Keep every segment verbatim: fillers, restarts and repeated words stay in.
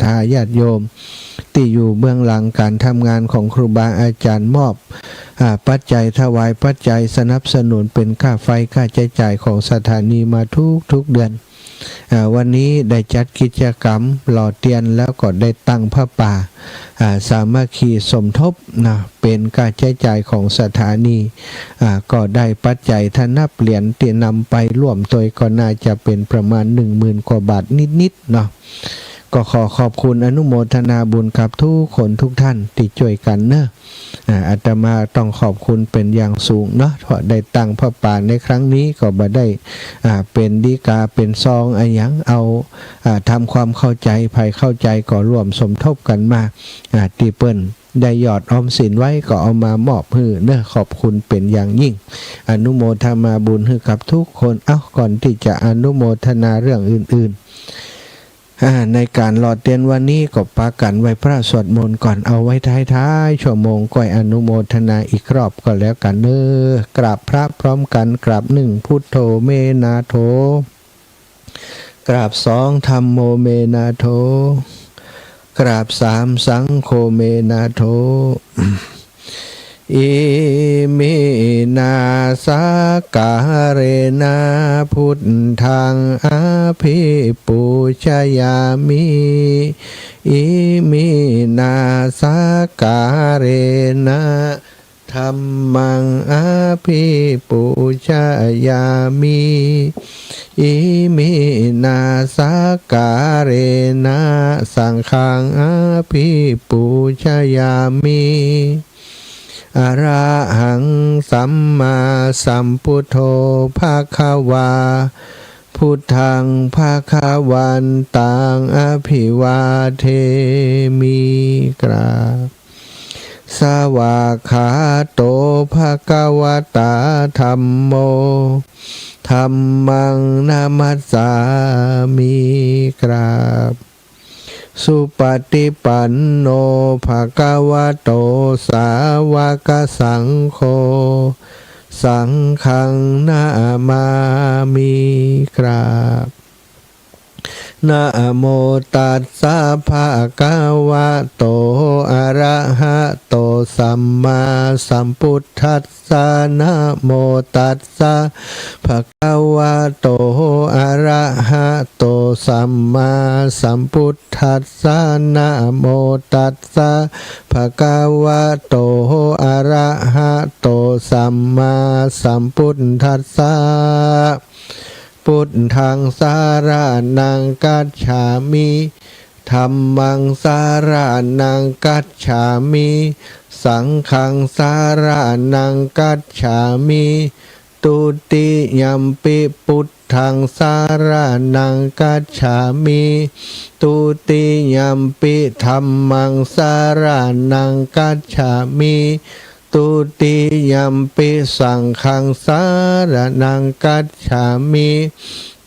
ธาญาติโยม ตี้อยู่เบื้องหลังก๋านทำงานของครูบาอาจ๋ารย์ มอบ อ่า ปัจจัย ถวายปัจจัยสนับสนุนเป๋นก้าไฟก้าใจ๊จ่ายของสถานีมาทุกๆ เดือน อ่า วันนี้ได้จัดกิจกรรมหล่อเตียน แล้วก็ได้ตั้งผ้าป่า อ่า สามัคคีสมทบนะ เป๋นก้าใจ๊จ่ายของสถานี อ่า ก็ได้ปัจจัย ถ้านับเหรียญตี้นำไปร่วมตวยก็น่าจะเป๋นประมาณหนึ่งหมื่นกว่าบาทนิดๆ เนาะ ก็ขอขอบคุณอนุโมทนาบุญกับทุกคนทุกท่านตี้จ้วยกั๋นเนาะ อ่า อาตมาต้องขอบคุณเป๋นอย่างสูงเนาะ เพราะได้ตั้งผ้าป่าในครั้งนี้ก็บ่ได้ อ่า เป๋นดีกาเป๋นซองอะหยัง เอา อ่า ทำความเข้าใจ๋ ใผเข้าใจ๋ก็ร่วมสมทบกั๋นมา อ่า ตี้เปิ้นได้หยอดออมสินไว้ก็เอามามอบหื้อเนาะ ขอบคุณเป๋นอย่างยิ่ง อนุโมทนาบุญหื้อกับทุกคน เอ้า ก่อนตี้จะอนุโมทนาเรื่องอื่นๆ อ่า ในก๋านหล่อเตียนวันนี้ก็ปากั๋นไหว้พระสวดมนต์ก่อน เอาไว้ท้ายๆ ชั่วโมงก้อยอนุโมทนาอีกรอบก็แล้วกั๋นเนาะ กราบพระพร้อมกั๋น กราบหนึ่ง พุทโธ เม นาโถ กราบสอง ธัมโม เม นาโถ กราบสาม สังโฆ เม นาโถ อิมินา สักการะนะ พุทธัง อภิปูชยามิ อิมินา สักการะนะ ธัมมัง อภิปูชยามิ อิมินา สักการะนะ สังฆัง อภิปูชยามิ อะระหัง สัมมาสัมพุทโธ ภะคะวา พุทธัง ภะคะวันตัง อะภิวาเทมิ กราบ สวากขาโต ภะคะวะตา ธัมโม ธัมมัง นะมัสสามิ กราบ สุปะติปันโน ภะคะวะโต สาวะกะสังโฆ สังฆัง นะมามิ กราบ นะโมตัสสะ ภะคะวะโต อะระหะโต สัมมาสัมพุทธัสสะ นะโมตัสสะ ภะคะวะโต อะระหะโต สัมมาสัมพุทธัสสะ นะโมตัสสะ ภะคะวะโต อะระหะโต สัมมาสัมพุทธัสสะ พุทธัง สะระณัง คัจฉามิ ธัมมัง สะระณัง คัจฉามิ สังฆัง สะระณัง คัจฉามิ ทุติยัมปิ พุทธัง สะระณัง คัจฉามิ ทุติยัมปิ ธัมมัง สะระณัง คัจฉามิ ทุติยัมปิ สังฆัง สะระณัง คัจฉามิ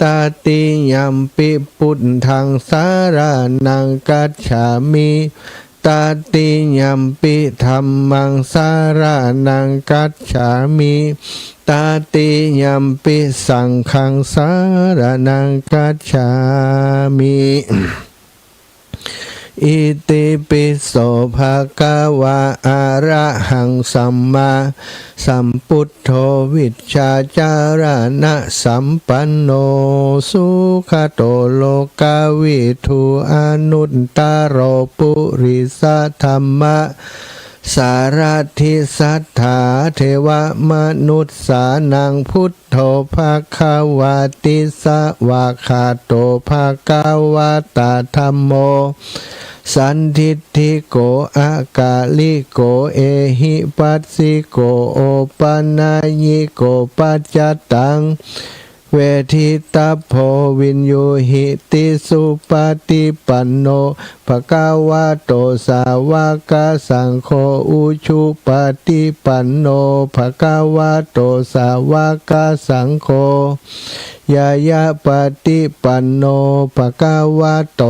ตติยัมปิ พุทธัง สะระณัง คัจฉามิ ตติยัมปิ ธัมมัง สะระณัง คัจฉามิ ตติยัมปิ สังฆัง สะระณัง คัจฉามิ อิติปิโส ภะคะวะ อะระหัง สัมมาสัมพุทโธ วิชชาจารณะสัมปันโน สุขะโต โลกะวิทู อนุตตะโร ปุริสะธัมมะสารถิ สัตถาเทวะมนุสสานัง พุทโธ ภะคะวะติ สวากขาโต ภะคะวะตา ธัมโม สันทิฏฐิโก อะกาลิโก เอหิปัสสิโก โอปะนัยยิโก ปัจจตัง เวทิตัพโพ วินยูหิติ สุปะติปันโน ภะคะวะโต สาวะกะสังโฆ อุชุปะติปันโน ภะคะวะโต สาวะกะสังโฆ ญาญะปะติปันโน ภะคะวะโต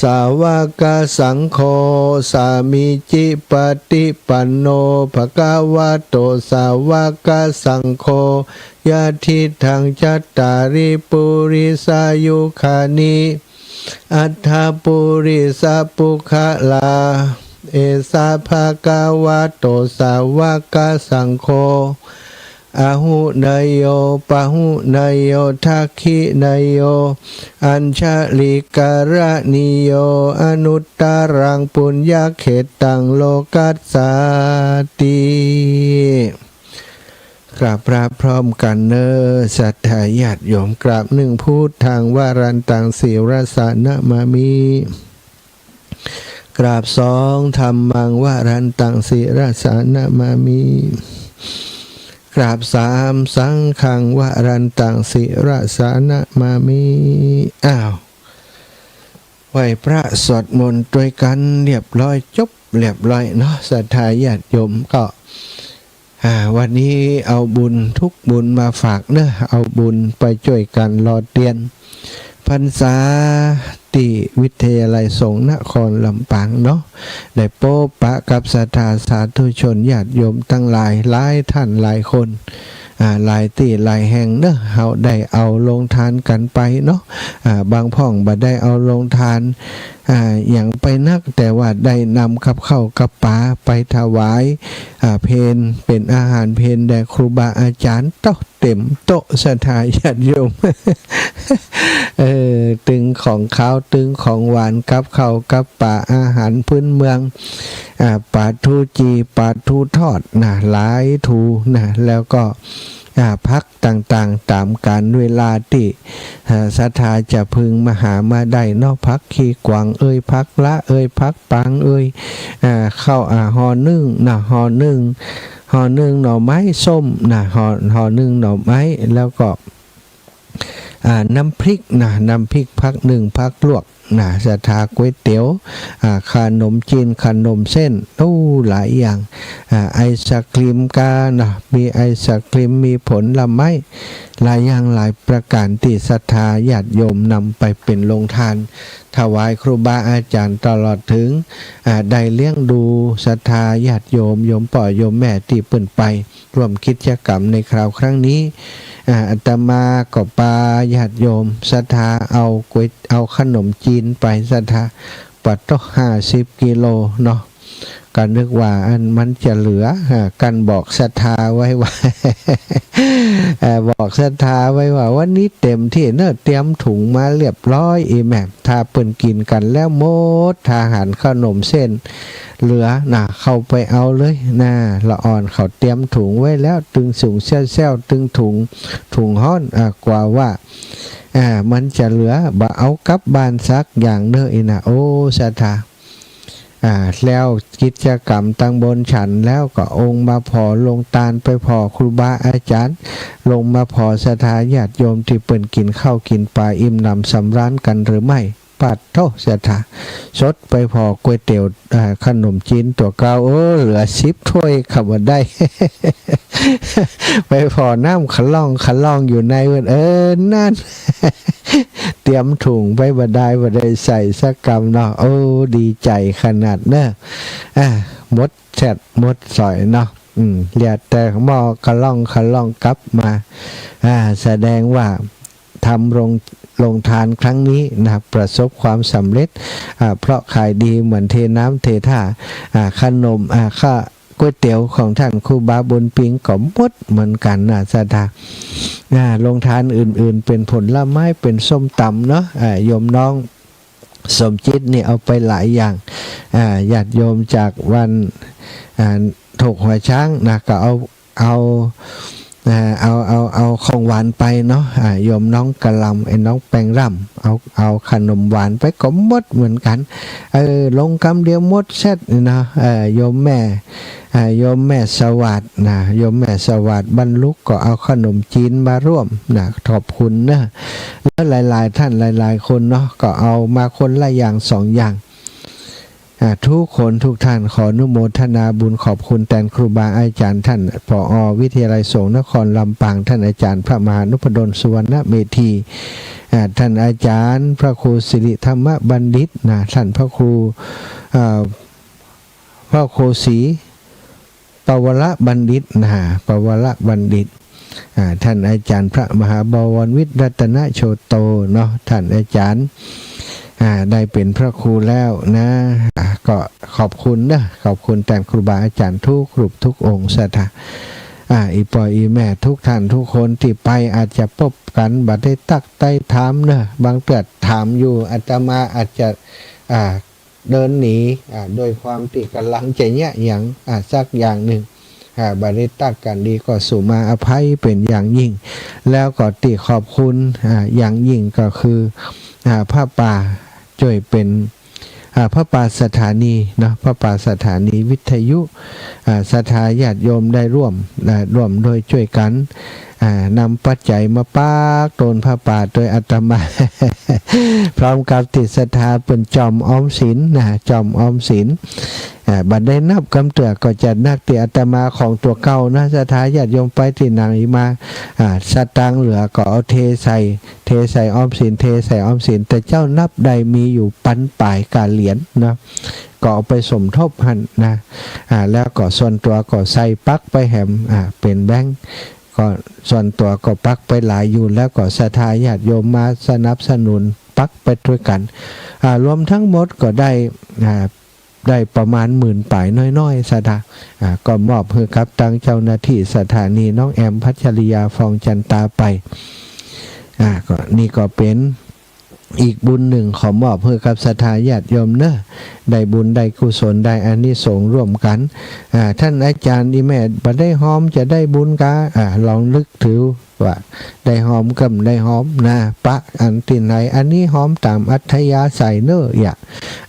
สาวะกะสังโฆ สามีจิปะติปันโน ภะคะวะโต สาวะกะสังโฆ ยะทิฏฐัง จัตตาริ ปุริสายุคานิ อัฏฐปุริสปุคคลา เอสะภะคะวะโต สาวกสังโฆ อาหุเนยโย ปะหุเนยโย ทักขิเนยโย อัญชลิกรณีโย อนุตตรังปุญญเขตตัง โลกัสสาติ กราบพระพร้อมกั๋นเน่อ ศรัทธาญาติโยม กราบ หนึ่ง พุทธัง วรันตัง ศิรสานะมามิ กราบ สอง ธัมมัง วรันตัง ศิรสานะมามิ กราบ สาม สังฆัง วรันตัง ศิรสานะมามิ อ้าว ไหว้พระสวดมนต์ตวยกั๋นเรียบร้อย จบเรียบร้อยเนาะ ศรัทธาญาติโยม ก็ อ่า วันนี้เอาบุญทุกบุญมาฝากเน่อ เอาบุญไปจ้วยกั๋นหล่อเตียนพรรษา ตี้วิทยาลัยสงฆ์นครลำปางเนาะ ได้ปบปะกับศรัทธาสาธุชนญาติโยมตังหลาย หลายท่านหลายคน อ่า หลายตี้หลายแห่งเน่อ เฮาได้เอาโรงทานกั๋นไปเนาะ อ่า บางพ่องบ่ได้เอาโรงทาน อ่า หยังไปนัก แต่ว่าได้นำกับข้าวกับป๋าไปถวาย อ่า เพล เป๋นอาหารเพลแด่ครูบาอาจ๋ารย์ โต๊ะเต็มโต๊ะ ศรัทธาญาติโยม เออ ตึงของคาว ตึงของหวาน กับข้าวกับป๋า อาหารพื้นเมือง อ่า ป๋าทูจี๋ ป๋าทูทอดนะ หลายทูนะ แล้วก็ อ่า ผักต่างๆ ต๋ามกาลเวลาตี้ อ่า ศรัทธาจะพึงมาหามาได้เนาะ ผักขี้กวางเอ่ย ผักละเอ่ย ผักปางเอ่ย อ่า ข้าว อ่า ห่อนึ่งนะ ห่อนึ่ง ห่อนึ่งหน่อไม้ส้มนะ ห่อ ห่อนึ่งหน่อไม้ แล้วก็ อ่า น้ำพริกนะ น้ำพริก ผักนึ่ง ผักลวกนะ ศรัทธา ก๋วยเตี๋ยว อ่า ขนมจีน ขนมเส้น โอ้ หลายอย่าง อ่า ไอศกรีมกานะ มีไอศกรีม มีผลไม้ หลายอย่างหลายประก๋านตี้ศรัทธาญาติโยมนำไปเป๋นโรงทาน ถวายครูบาอาจ๋ารย์ ตลอดเถิง อ่า ได้เลี้ยงดูศรัทธาญาติโยม โยมป้อโยมแม่ตี้เปิ้นไปร่วมกิจกรรมในคราวครั้งนี้ อ่า อาตมาก็ปาญาติโยมศรัทธาเอาก๋วย เอาขนมจีนไปศรัทธา ปะโต๊ะ ห้าสิบกิโลเนาะ ก็นึกว่าอันมันจะเหลือ อ่า กั๋นบอกศรัทธาไว้ว่า เอ่อ บอกศรัทธาไว้ว่า วันนี้เต็มตี้เนาะ เตรียมถุงมาเรียบร้อย อีแม่ ถ้าเปิ้นกิ๋นกั๋นแล้วหมด ถ้าหันขนมเส้นเหลือนะ เข้าไปเอาเลยนะ ละอ่อนเขาเตรียมถุงไว้แล้ว ตึงสุงแซ่วๆ ตึงถุง ถุงฮ้อน อ่า กว่าว่า อ่า มันจะเหลือ บ่เอากลับบ้านสักอย่างเน่อ อีนะ โอ้ ศรัทธา อ่า แล้วกิจกรรมตังบนฉันแล้วก็องค์มาผ่อโรงตาน ไปผ่อครูบาอาจ๋ารย์ ลงมาผ่อศรัทธาญาติโยมตี้เปิ้นกิ๋นข้าวกิ๋นป๋าอิ่มหนำสำราญกั๋นหรือไม่ ปาดโธ่ ศรัทธา สดไปผ่อก๋วยเตี๋ยว อ่า ขนมจีนตั๋วเก่า โอ้ เหลือสิบถ้วย เขาบ่ได้ ไปผ่อน้ำขะล่องขะล่องอยู่ในเวิ้น เออ นั่น เตรียมถุงไปบ่ได้ บ่ได้ใส่สักกำเนาะ โอ้ ดีใจ๋ขนาดเน่อ อ่า หมดแซ่ดหมดสอยเนาะ อืม เหลือแต่หม้อขะล่องขะล่องกลับมา อ่า แสดงว่าทำโรง โรงตานครั้งนี้นะ ประสบความสำเร็จ อ่า เพราะขายดีเหมือนเทน้ำเทท่า อ่า ขนม อ่า ข้า ก๋วยเตี๋ยวของต้านครูบาบุญปิงก็หมดเหมือนกั๋นนะ ศรัทธา อ่า โรงตานอื่นๆ เป๋นผลไม้ เป๋นส้มต๋ำเนาะ อ่า โยมน้อง สมจิตนี่เอาไปหลายอย่าง อ่า ญาติโยมจากวัด อ่า โถกหัวช้างนะ ก็เอา เอา อ่า เอา เอา เอาของหวานไปเนาะ อ่า โยมน้องกะหล่ำ ไอ้น้องแป้งร่ำ เอา เอาขนมหวานไปก็หมดเหมือนกั๋น เออ ลงกำเดียวหมดแซ่ดนี่นะ เออ โยมแม่ อ่า โยมแม่สวัสดิ์นะ โยมแม่สวัสดิ์บรรลุก็เอาขนมจีนมาร่วมนะ ขอบคุณเนาะ แล้วหลายๆ ท่านหลายๆ คนเนาะ ก็เอามาคนละอย่างสองอย่าง อ่า ทุกคนทุกท่านขออนุโมทนาบุญขอบคุณแตนครูบาอาจ๋ารย์ ต้าน ผอ วิทยาลัยสงฆ์นครลำปาง ต้านอาจ๋ารย์พระมหานุพดลสุวรรณเมธี อ่า ต้านอาจ๋ารย์พระครูสิริธรรมบัณฑิตนะ ต้านพระครู อ่า พระครูศรีปวรบัณฑิตนะ ปวรบัณฑิต อ่า ต้านอาจ๋ารย์พระมหาบวรวิทย์รัตนโชโตเนาะ ต้านอาจ๋ารย์ อ่า ได้เป๋นพระครูแล้วนะ อ่า ก็ขอบคุณเนาะ ขอบคุณแตนครูบาอาจ๋ารย์ทุกรูปทุกองค์ศรัทธา อ่า อี่ป้ออี่แม่ทุกท่านทุกคนตี้ไปอาจจะปบกั๋นบ่ได้ตั๊กได้ถามเนาะ บางเตื้อถามอยู่ อาตมาอาจจะ อ่า เดินหนี อ่า โดยความตี้ก่ำลังจะเยียะหยัง อ่า สักอย่างนึ่ง อ่า บ่ได้ตั๊กกั๋นดีก็สุมาอภัยเป๋นอย่างยิ่ง แล้วก็ตี้ขอบคุณ อ่า อย่างยิ่งก็คือ อ่า ผ้าป่าจ้วยเป๋น อ่า ผ้าป่าสถานีเนาะ ผ้าป่าสถานีวิทยุ อ่า ศรัทธาญาติโยมได้ร่วม อ่า ร่วมด้วยจ้วยกั๋น อ่า นำปัจจัยมาปักตนผ้าป่าโดยอาตมา พร้อมกับตี้ศรัทธาเปิ้นจ่อมออมสินนะ จ่อมออมสิน อ่า บ่ได้นับกำเตื้อก็จะนักตี้อาตมาของตั๋วเก่านะ ศรัทธาญาติโยมไปตี้ไหนมา อ่า สตางค์เหลือก็เอาเทใส่ เทใส่ออมสิน เทใส่ออมสิน แต่เจ้านับได้มีอยู่ปันป๋ายกาเหรียญเนาะ ก็เอาไปสมทบหั้นนะ อ่า แล้วก็ส่วนตั๋วก็ใส่ปักไปแหม อ่า เป๋นแบงก์ ก็ส่วนตั๋วก็ปักไปหลายอยู่ แล้วก็ศรัทธาญาติโยมมาสนับสนุนปักไปจ้วยกั๋น อ่า รวมทั้งหมดก็ได้ อ่า ได้ประมาณหมื่นป๋ายน้อยๆ ศรัทธา อ่า ก็มอบหื้อกับตังเจ้าหน้าตี้สถานีน้องแอมพัชริยาฟองจันตาไป อ่า ก็นี่ก็เป๋นอีกบุญนึ่งขอมอบหื้อกับศรัทธาญาติโยมเนาะ ได้บุญได้กุศลได้อานิสงส์ร่วมกั๋น อ่า ต้านอาจ๋ารย์อี่แม่บ่ได้ฮอมจะได้บุญกา อ่า ลองนึกถือ ว่าได้ฮอมก็ได้ฮอมนะ ปะอันตี้ไหน อันนี้ฮอมต๋ามอัธยาศัยเน่อ อย่า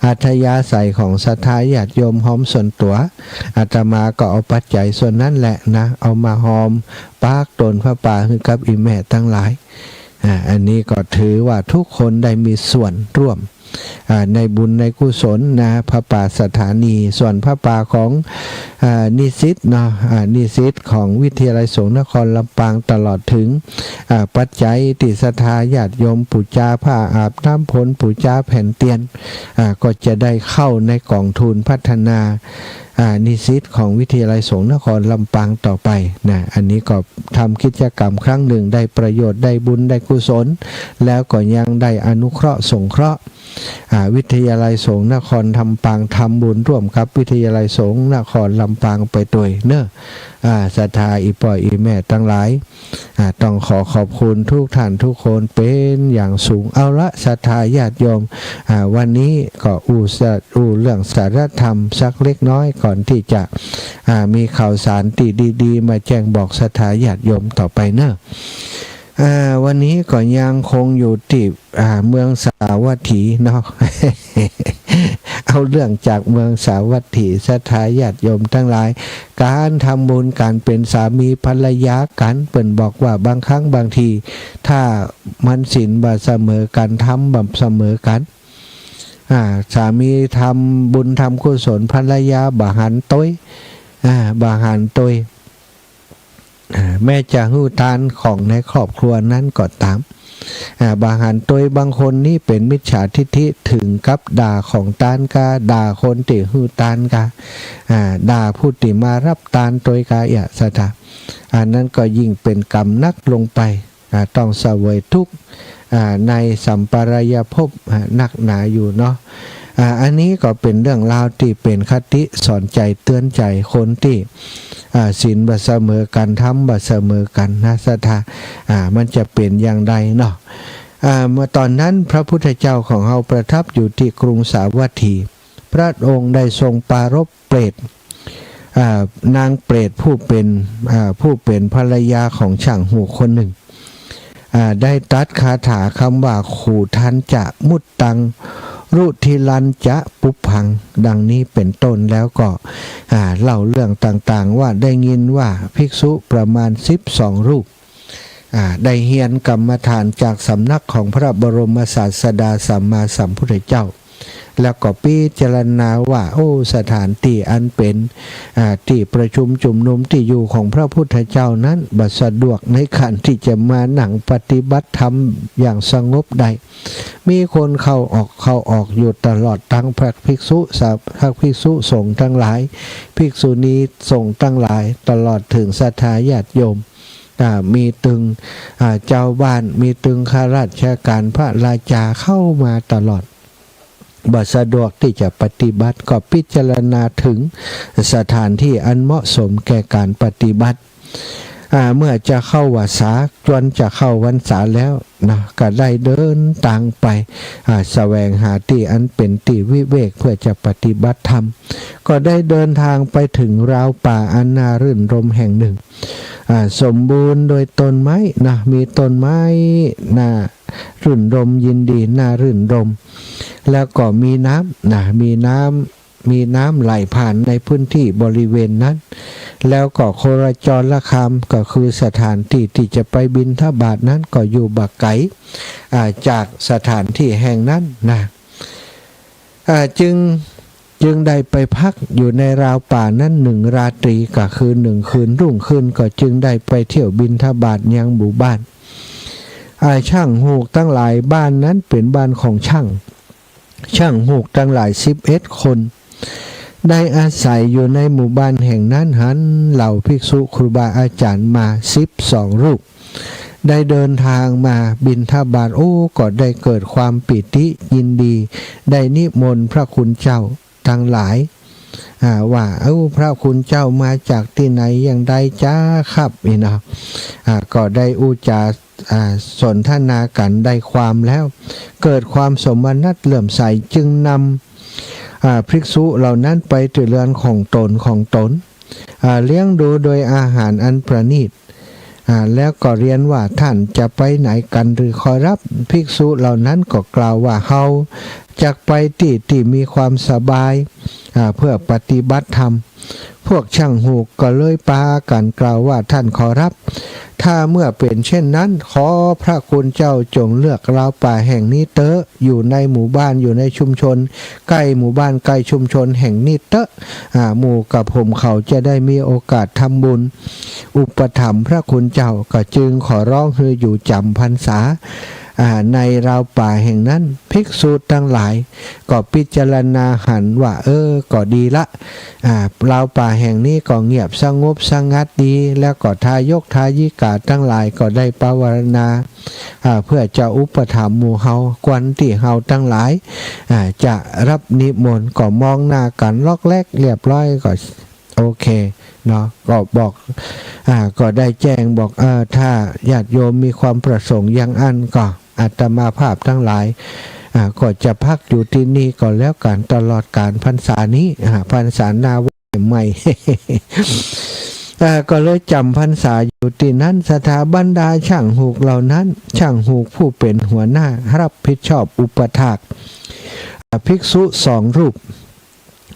อัธยาศัยของศรัทธาญาติโยมฮอมส่วนตั๋ว อาตมาก็เอาปัจจัยส่วนนั้นแหละนะ เอามาฮอมปักตนผ้าป่าหื้อกับอี่แม่ตังหลาย อ่า อันนี้ก็ถือว่าทุกคนได้มีส่วนร่วม อ่า ในบุญในกุศลนะ ผ้าป่าสถานี ส่วนผ้าป่าของ อ่า นิสิตเนาะ อ่า นิสิตของวิทยาลัยสงฆ์นครลำปาง ตลอดถึง อ่า ปัจจัยตี้ศรัทธาญาติโยมปู๋จาผ้าอาบน้ำฝน ปู๋จาแผ่นเตียน อ่า ก็จะได้เข้าในก๋องทุนพัฒนา อ่า นิสิตของวิทยาลัยสงฆ์นครลำปางต่อไปนะ อันนี้ก็ทำกิจกรรมครั้งนึ่ง ได้ประโยชน์ ได้บุญ ได้กุศล แล้วก็ยังได้อนุเคราะห์สงเคราะห์ อ่า วิทยาลัยสงฆ์นครลำปาง ทำบุญร่วมกับวิทยาลัยสงฆ์นครลำปางไปตวยเนาะ อ่า ศรัทธาอี่ป้ออี่แม่ตังหลาย อ่า ต้องขอขอบคุณทุกท่านทุกคนเป๋นอย่างสูง เอาละ ศรัทธาญาติโยม อ่า วันนี้ก็อู้สะ อู้เรื่องสาระธรรมสักเล็กน้อยก่อนตี้จะ อ่า มีข่าวสารตี้ดีๆ มาแจ้งบอกศรัทธาญาติโยมต่อไปเนาะ อ่า วันนี้ก็ยังคงอยู่ตี้ อ่า เมืองสาวัตถีเนาะ เอาเรื่องจากเมืองสาวัตถี ศรัทธาญาติโยมตังหลาย ก๋านทำบุญก๋านเป๋นสามีภรรยากั๋น เปิ้นบอกว่าบางครั้งบางที ถ้ามันศีลบ่เสมอกั๋น ธรรมบ่เสมอกั๋น อ่า สามีทำบุญทำกุศล ภรรยาบ่หันตวย อ่า บ่หันตวย อ่า แม้จะหื้อตานของในครอบครัวนั้นก็ต๋าม อ่า บ่หันตวย บางคนนี้เป๋นมิจฉาทิฏฐิ เถิงกับด่าของตานกา ด่าคนตี้หื้อตานกา อ่า ด่าผู้ตี้มาฮับตานตวยกา อย่า ศรัทธา อันนั้นก็ยิ่งเป๋นกรรมหนักลงไป อ่า ต้องเสวยทุกข์ อ่า ในสัมปรายภพ อ่า นักหนาอยู่เนาะ อ่า อันนี้ก็เป๋นเรื่องราวตี้เป๋นคติสอนใจ๋เตือนใจ๋คนตี้ อ่า ศีลบ่เสมอกั๋น ธรรมบ่เสมอกั๋นนะ ศรัทธา อ่า มันจะเป๋นอย่างใดเนาะ อ่า เมื่อต๋อนนั้นพระพุทธเจ้าของเฮาประทับอยู่ตี้กรุงสาวัตถี พระองค์ได้ทรงปรารภเปรต อ่า นางเปรตผู้เป๋น อ่า ผู้เป๋นภรรยาของช่างหูกคนนึ่ง อ่า ได้ตรัสคาถาคำว่า ขูทัญจะ มุตตัง รุทิรัญจะ ปุพพัง ดังนี้เป๋นต้น แล้วก็ อ่า เล่าเรื่องต่างๆ ว่าได้ยินว่าภิกษุประมาณสิบสองรูป อ่า ได้เฮียนกรรมฐานจากสำนักของพระบรมศาสดาสัมมาสัมพุทธเจ้า แล้วก็พิจารณาว่า โอ้ สถานตี้อันเป๋น อ่า ตี้ประชุมจุมนุมตี้อยู่ของพระพุทธเจ้านั้น บ่สะดวกในก๋านตี้จะมานั่งปฏิบัติธรรมอย่างสงบได้ มีคนเข้าออก เข้าออกอยู่ตลอด ตังพระภิกษุสา พระภิกษุสงฆ์ตังหลาย ภิกษุณีสงฆ์ตังหลาย ตลอดเถิงศรัทธาญาติโยม อ่า มีตึง อ่า เจ้าบ้าน มีตึงข้าราชก๋าน พระราชาเข้ามาตลอด บ่สะดวกตี้จะปฏิบัติ ก็พิจารณาเถิงสถานตี้อันเหมาะสมแก่ก๋านปฏิบัติ อ่า เมื่อจะเข้าวัสสา จวนจะเข้าพรรษาแล้วนะ ก็ได้เดินตางไป อ่า แสวงหาตี้อันเป๋นตี้วิเวกเพื่อจะปฏิบัติธรรม ก็ได้เดินตางไปเถิงราวป่าอันน่ารื่นรมย์แห่งนึ่ง อ่า สมบูรณ์โดยต้นไม้นะ มีต้นไม้น่ารื่นรมย์ยินดี น่ารื่นรมย์ แล้วก็มีน้ำนะ มีน้ำ มีน้ำไหลผ่านในพื้นตี้บริเวณนั้น แล้วก็โคจรคาม ก็คือสถานตี้ตี้จะไปบิณฑบาตนั้นก็อยู่บ่ไก๋ อ่า จากสถานตี้แห่งนั้นนะ อ่า จึง จึงได้ไปพักอยู่ในราวป่านั้นหนึ่งราตรี ก็คือหนึ่งคืน รุ่งขึ้นก็จึงได้ไปเที่ยวบิณฑบาตยังหมู่บ้าน อ่า ช่างหูกตังหลาย บ้านนั้นเป๋นบ้านของช่าง ช่างหูกตังหลายสิบเอ็ดคน ได้อาศัยอยู่ในหมู่บ้านแห่งนั้น หันเหล่าภิกษุครูบาอาจ๋ารย์มาสิบสองรูป ได้เดินตางมาบิณฑบาต โอ้ ก็ได้เกิดความปีติยินดี ได้นิมนต์พระคุณเจ้าตังหลาย อ่า ว่า เอ้า พระคุณเจ้ามาจากตี้ไหนอย่างใดจ๊าครับ นี่เนาะ อ่า ก็ได้อู้จ๋า อ่า สนทนากั๋นได้ความแล้ว เกิดความสมนัสเลื่อมใส จึงนำ อ่า ภิกษุเหล่านั้นไปตี้เรือนของต๋นของต๋น อ่า เลี้ยงดูโดยอาหารอันประณีต อ่า แล้วก็เรียนว่า ท่านจะไปไหนกั๋นหรือขอรับ ภิกษุเหล่านั้นก็กล่าวว่า เฮาจักไปตี้ตี้มีความสบาย อ่า เพื่อปฏิบัติธรรม พวกช่างหูกก็เลยปากั๋นกล่าวว่า ท่านขอรับ ถ้าเมื่อเป๋นเช่นนั้น ขอพระคุณเจ้าจงเลือกราวป่าแห่งนี้เต๊อะ อยู่ในหมู่บ้าน อยู่ในชุมชน ใก้หมู่บ้าน ใก้ชุมชนแห่งนี้เต๊อะ อ่า หมู่กระผมเขาจะได้มีโอกาสทำบุญ อุปถัมภ์พระคุณเจ้า ก็จึงขอร้องหื้ออยู่จ๋ำพรรษา อ่า ในราวป่าแห่งนั้น ภิกษุตังหลาย ก็พิจารณาหันว่า เออ ก็ดีละ อ่า ราวป่าแห่งนี้ก็เงียบสงบสงัดดี แล้วก็ทายกทายิกาตังหลายก็ได้ปวารณา อ่า เพื่อจะอุปถัมภ์หมู่เฮา ก่อนตี้เฮาตังหลาย อ่า จะรับนิมนต์ ก็มองหน้ากั๋นล็อกแล็กเรียบร้อย ก็โอเคเนาะ ก็บอก อ่า ก็ได้แจ้งบอก เออ ถ้าญาติโยมมีความประสงค์อย่างอั้น ก็อาตมาภาพตังหลาย อ่า ก็จะพักอยู่ตี้นี่ก็แล้วกั๋น ตลอดกาลพรรษานี้ อ่า พรรษาหน้าว่าใหม่ อ่า ก็เลยจ๋ำพรรษาอยู่ตี้นั้น สถาบรรดาช่างหูกเหล่านั้น ช่างหูกผู้เป๋นหัวหน้ารับผิดชอบอุปถาก อ่า ภิกษุสองรูป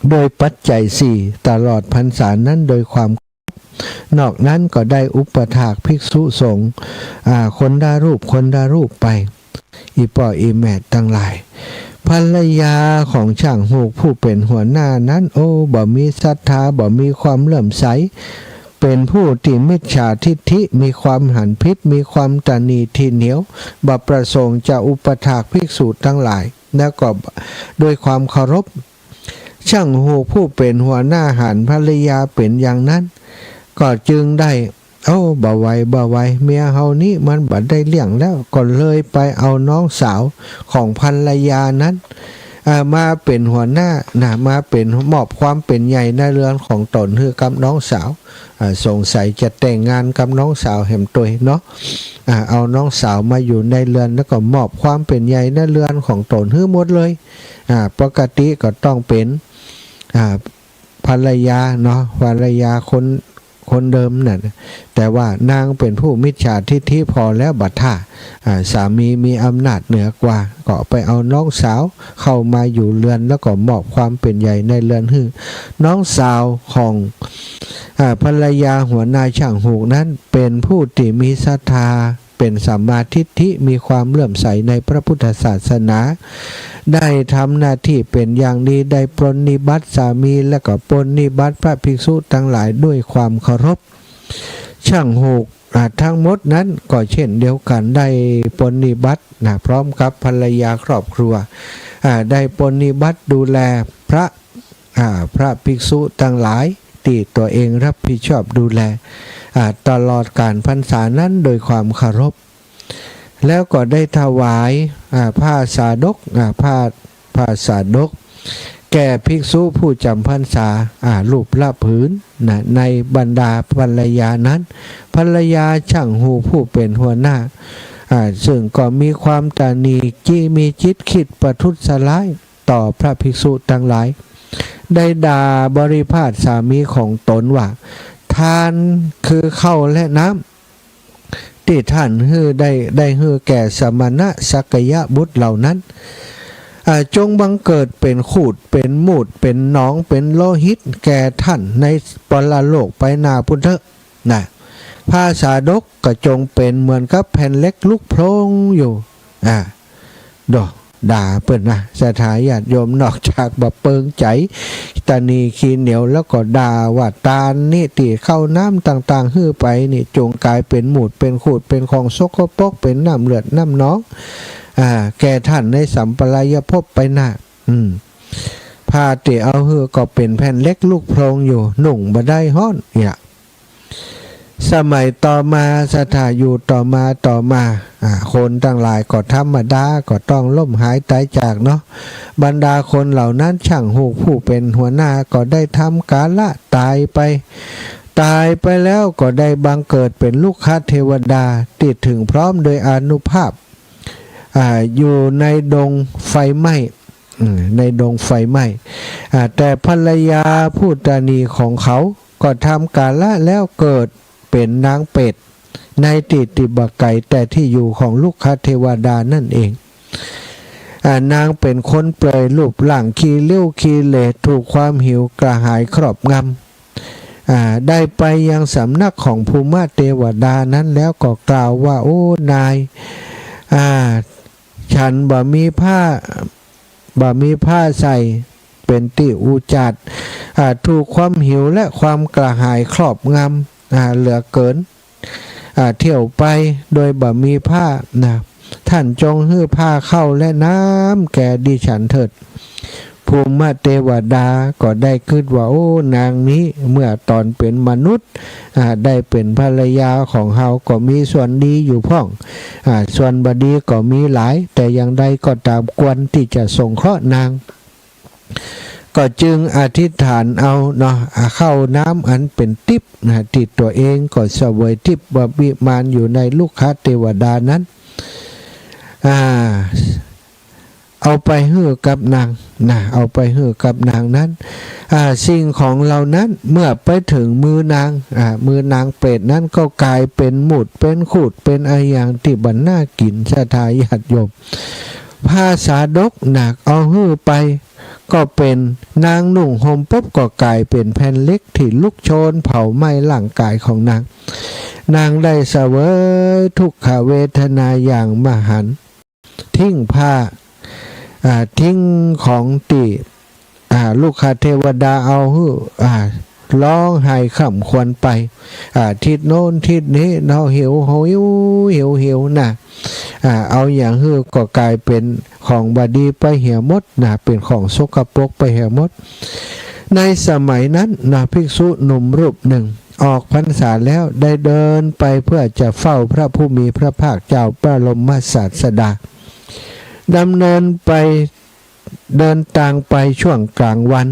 โดยปัจจัยสี่ ตลอดพรรษานั้นโดยความ นอกนั้นก็ได้อุปถากภิกษุสงฆ์ อ่า คนละรูป คนละรูปไป อี่ป้ออี่แม่ตังหลาย ภรรยาของช่างหูกผู้เป๋นหัวหน้านั้น โอ้ บ่มีศรัทธา บ่มีความเลื่อมใส เป๋นผู้ตี้มิจฉาทิฏฐิ มีความหันผิด มีความตระหนี่ถี่เหนียว บ่ประสงค์จะอุปถากภิกษุตังหลาย แล้วก็ด้วยความเคารพ ช่างหูกผู้เป๋นหัวหน้าหันภรรยาเป๋นอย่างนั้น ก็จึงได้ โอ้ บ่ไหว บ่ไหว เมียเฮานี้มันบ่ได้เรื่องแล้ว ก็เลยไปเอาน้องสาวของภรรยานั้น อ่า มาเป๋นหัวหน้านะ มาเป๋น มอบความเป๋นใหญ่ในเรือนของต๋นหื้อกับน้องสาว อ่า สงสัยจะแต่งงานกับน้องสาวแหมตวยเนาะ อ่า เอาน้องสาวมาอยู่ในเรือน แล้วก็มอบความเป๋นใหญ่ในเรือนของต๋นหื้อหมดเลย อ่า ปกติก็ต้องเป๋น อ่า ภรรยาเนาะ ภรรยาคน คนเดิมนั่น แต่ว่านางเป๋นผู้มิจฉาทิฏฐิผ่อแล้วบ่ถ้า อ่า สามีมีอำนาจเหนือกว่า ก็ไปเอาน้องสาวเข้ามาอยู่เรือน แล้วก็มอบความเป๋นใหญ่ในเรือนหื้อ น้องสาวของ อ่า ภรรยาหัวหน้าช่างหูกนั้น เป๋นผู้ตี้มีศรัทธา เป๋นสัมมาทิฏฐิ มีความเลื่อมใสในพระพุทธศาสนา ได้ทำหน้าตี้เป๋นอย่างดี ได้ปรนนิบัติสามี และก็ปรนนิบัติพระภิกษุตังหลายด้วยความเคารพ ช่างหูก อ่า ทั้งหมดนั้นก็เช่นเดียวกั๋น ได้ปรนนิบัตินะ พร้อมกับภรรยาครอบครัว อ่า ได้ปรนนิบัติดูแลพระ อ่า พระภิกษุตังหลายตี้ตั๋วเองรับผิดชอบดูแล อ่า ตลอดกาลพรรษานั้นโดยความเคารพ แล้วก็ได้ถวาย อ่า ผ้าสาดก อ่า ผ้า ภาสาดก แก่ภิกษุผู้จ๋ำพรรษา อ่า รูปละผืนนะ ในบรรดาภรรยานั้น ภรรยาช่างฮูกผู้เป๋นหัวหน้า อ่า ซึ่งก็มีความตระหนี่ จิ มีจิตคิดประทุษร้ายต่อพระภิกษุตังหลาย ได้ด่าบริพาสสามีของตนว่า ทานคือข้าวและน้ำ ตี้ท่านหื้อได้ ได้หื้อแก่สมณะสักยะบุตรเหล่านั้น อ่า จงบังเกิดเป๋นขูด เป๋นมูตร เป๋นหนอง เป๋นโลหิตแก่ท่านในปรโลกไปหน้าปู้นเต๊อะ นะ ภาสาดกก็จงเป๋นเหมือนกับแผ่นเหล็กลุกโพลงอยู่ อ่า โด ด่าเปิ้นนะ ศรัทธาญาติโยม นอกจากบ่เปิงใจ๋ ตระหนี่ขี้เหนียวแล้วก็ด่าว่า ทานนี้ตี้ข้าวน้ำต่างๆ หื้อไปนี่ จงก๋ายเป๋นมูตร เป๋นขูด เป๋นของสกปรก เป๋นน้ำเลือดน้ำหนอง อ่า แก่ท่านในสัมปรายภพไปหน้า อืม ผ้าตี้เอาหื้อก็เป๋นแผ่นเหล็กลุกโพลงอยู่ นุ่งบ่ได้ ฮ้อน เนี่ย สมัยต่อมา ศรัทธา อยู่ต่อมา ต่อมา อ่า คนตังหลายก็ธรรมดา ก็ต้องล้มหายต๋ายจากเนาะ บรรดาคนเหล่านั้น ช่างฮูกผู้เป๋นหัวหน้าก็ได้ทำกาละต๋ายไป ต๋ายไปแล้วก็ได้บังเกิดเป๋นรุกขเทวดา ตี้เถิงพร้อมโดยอานุภาพ อ่า อยู่ในดงไฟไหม้ อืม ในดงไฟไหม้ อ่า แต่ภรรยาผู้ตระหนี่ของเขาก็ทำกาละแล้วเกิดเป๋นนางเปรต ในตี้ตี้บ่ไก๋แต่ตี้อยู่ของรุกขเทวดานั้นเอง อ่า นางเป๋นคนเปลือย รูปร่างขี้ริ้วขี้เหร่ ถูกความหิวกระหายครอบงำ อ่า ได้ไปยังสำนักของภูมิเทวดานั้นแล้วก็กล่าวว่า โอ้ นาย อ่า ฉันบ่มีผ้า บ่มีผ้าใส่ เป๋นตี้อุจาด อ่า ถูกความหิวและความกระหายครอบงำ อ่า เหลือเกิน อ่า เที่ยวไปโดยบ่มีผ้านะ ท่านจงหื้อผ้าข้าวและน้ำแก่ดิฉันเถิด ภูมิเทวดาก็ได้กึ๊ดว่า โอ้ นางนี้เมื่อต๋อนเป๋นมนุษย์ อ่า ได้เป๋นภรรยาของเฮาก็มีส่วนดีอยู่พ่อง อ่า ส่วนบ่ดีก็มีหลาย แต่อย่างใดก็ต๋ามควรตี้จะสงเคราะห์นาง ก็จึงอธิษฐานเอาเนาะ อ่า ข้าวน้ำอันเป๋นทิพย์นะ ตี้ตั๋วเองก็เสวยทิพย์วิมานอยู่ในรุกขเทวดานั้น อ่า เอาไปหื้อกับนางนะ เอาไปหื้อกับนางนั้น อ่า สิ่งของเหล่านั้นเมื่อไปเถิงมือนาง อ่า มือนางเปรตนั้นก็ก๋ายเป๋นมูตร เป๋นขูด เป๋นอะหยังตี้บ่น่ากิ๋น ศรัทธาญาติโยม ภาสาดกนะ เอาหื้อไป ก็เป๋นนางนุ่งห่มปุ๊บก็ก๋ายเป๋นแผ่นเหล็กตี้ลุกโชนเผาไหม้ร่างก๋ายของนาง นางได้เสวยทุกขเวทนาอย่างมหันต์ ทิ้งผ้า อ่า ทิ้งของตี้ อ่า รุกขเทวดาเอาหื้อ อ่า ฮ้องไห้คร่ำครวญไป อ่า ทิศโน้นทิศนี้เนาะ หิว หิว หิว หิวนะ อ่า เอาหยังหื้อก็ก๋ายเป๋นของบ่ดีไปเหียหมดนะ เป๋นของสกปรกไปเหียหมด ในสมัยนั้นนะ ภิกษุหนุ่มรูปหนึ่งออกพรรษาแล้วได้เดินไปเพื่อจะเฝ้าพระผู้มีพระภาคเจ้าบรมศาสดา ดำเนินไป เดินตางไปช่วงกลางวัน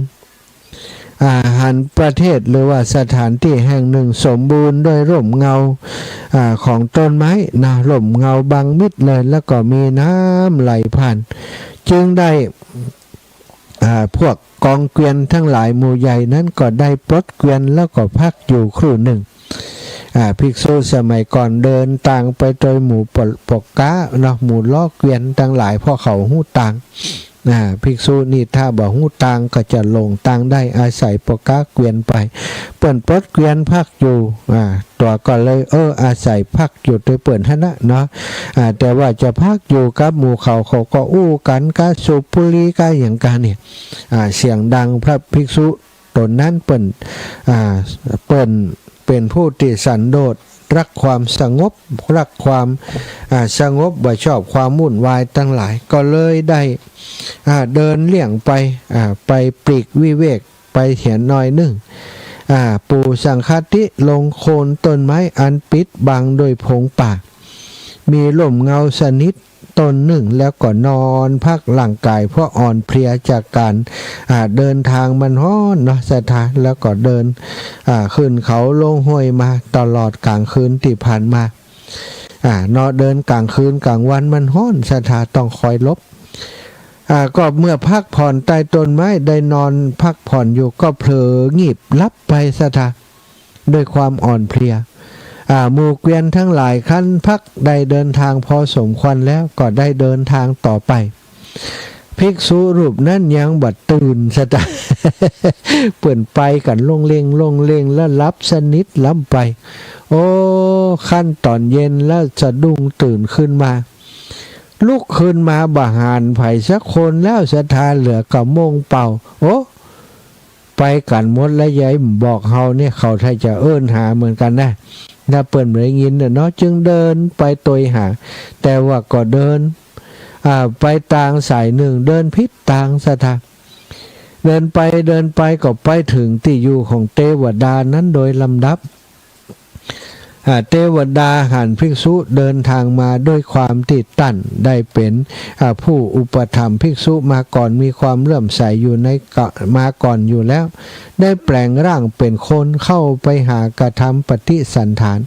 อ่า หันประเทศหรือว่าสถานตี้แห่งหนึ่งสมบูรณ์ด้วยร่มเงา อ่า ของต้นไม้นะ ร่มเงาบังมิดเลย แล้วก็มีน้ำไหลผ่าน จึงได้ อ่า พวกกองเกวียนทั้งหลายหมู่ใหญ่นั้นก็ได้ปลดเกวียนแล้วก็พักอยู่ครู่หนึ่ง อ่า ภิกษุสมัยก่อนเดินตางไปโดยหมู่ปอ ปอก๊าเนาะ หมู่ล้อเกวียนตังหลาย เพราะเขาฮู้ตาง อ่า ภิกษุนี่ถ้าบ่ฮู้ตางก็จะหลงตางได้ อาศัยปอก๊าเกวียนไป เปิ้นปลดเกวียนพักอยู่ อ่า ตั๋วก็เลย เออ อาศัยพักอยู่ตวยเปิ้นหั้นนะเนาะ อ่า แต่ว่าจะพักอยู่กับหมู่เขา เขาก็อู้กั๋น กาสูบบุหรี่ กาหยังกั๋นเนี่ย อ่า เสียงดัง พระภิกษุต๋นนั้นเปิ้น อ่า เปิ้นเป๋นผู้ตี้สันโดษ รักความสงบ รักความ อ่า สงบ บ่ชอบความวุ่นวายตังหลาย ก็เลยได้ อ่า เดินเลี่ยงไป อ่า ไปปลีกวิเวกไปเหียหน้อยนึ่ง อ่า ปูสังฆาทิลงโคนต้นไม้อันปิดบังโดยผงป่า มีร่มเงาสนิท ต้นนึ่ง แล้วก็นอนพักร่างก๋าย เพราะอ่อนเพลียจากก๋าน อ่า เดินตางมันฮ้อนเนาะศรัทธา แล้วก็เดิน อ่า ขึ้นเขาลงห้วยมาตลอดก๋างคืนตี้ผ่านมา อ่า เนาะ เดินก๋างคืนก๋างวันมันฮ้อนศรัทธา ต้องคอยหลบ อ่า ก็เมื่อพักผ่อนใต้ต้นไม้ ได้นอนพักผ่อนอยู่ ก็เผลองีบหลับไปศรัทธา ด้วยความอ่อนเพลีย อ่า หมู่เกวียนตังหลายคันพักได้เดินตางพอสมควรแล้ว ก็ได้เดินตางต่อไป ภิกษุรูปนั้นยังบ่ตื่นศรัทธา เปิ้นไปกั๋นลงเลงลงเลง แล้วหลับสนิทล้ำไป โอ้ คันต๋อนเย็นแล้วสะดุ้งตื่นขึ้นมา ลุกขึ้นมาบ่หันใผสักคนแล้วศรัทธา เหลือก้าโมงเป่า โอ้ ไปกั๋นหมดแล้ว ใผบอกเฮาเนี่ย เขาถ้าจะเอิ้นหาเหมือนกั๋นนะ ถ้าเปิ้นบ่ได้ยินน่ะเนาะ จึงเดินไปตวยหา แต่ว่าก็เดิน อ่า ไปตางสายนึ่ง เดินผิดตางศรัทธา เดินไปเดินไปก็ไปเถิงตี้อยู่ของเตวดานั้นโดยลำดับ อ่า เตวดาหันภิกษุเดินตางมา ด้วยความตี้ต้านได้เป๋น อ่า ผู้อุปถัมภ์ภิกษุมาก่อน มีความเลื่อมใสอยู่ในกะ มาก่อนอยู่แล้ว ได้แปลงร่างเป๋นคนเข้าไปหากระทำปฏิสันถาน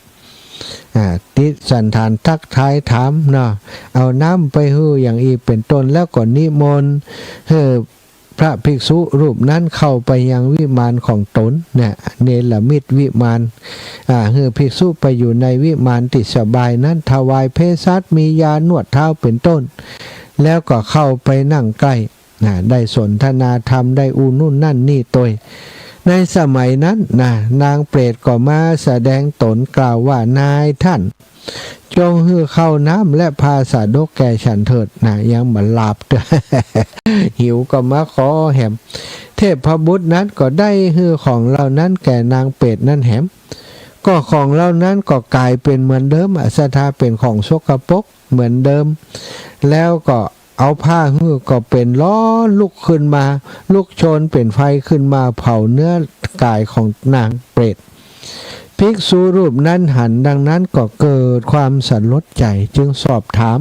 อ่า ปฏิสันถานทักทายถามเนาะ เอาน้ำไปหื้ออย่างอี้เป๋นต้น แล้วก็นิมนต์หื้อ พระภิกษุรูปนั้นเข้าไปยังวิมานของตนเนี่ย เนรมิตวิมาน อ่า หื้อภิกษุไปอยู่ในวิมานตี้สบายนั้น ถวายเภสัช มียานวดเท้าเป๋นต้น แล้วก็เข้าไปนั่งใก้ นะ ได้สนทนาธรรม ได้อู้นู่นนั่นนี่ตวย ในสมัยนั้นนะ นางเปรตก็มาแสดงตนกล่าวว่า นายท่าน จงหื้อข้าวน้ำและพาสาดกแก่ฉันเถิดนะ ยังบ่หลับ หิวก็มาขอแหม เทพบุตรนั้นก็ได้หื้อของเหล่านั้นแก่นางเปรตนั้นแหม ก็ของเหล่านั้นก็ก๋ายเป๋นเหมือนเดิม อศรัทธา เป๋นของสกปรกเหมือนเดิม แล้วก็เอาผ้าหื้อก็เป๋นร้อนลุกขึ้นมา ลุกโชนเป๋นไฟขึ้นมาเผาเนื้อกายของนางเปรต ภิกษุรูปนั้นหันดังนั้นก็เกิดความสลดใจ๋ จึงสอบถาม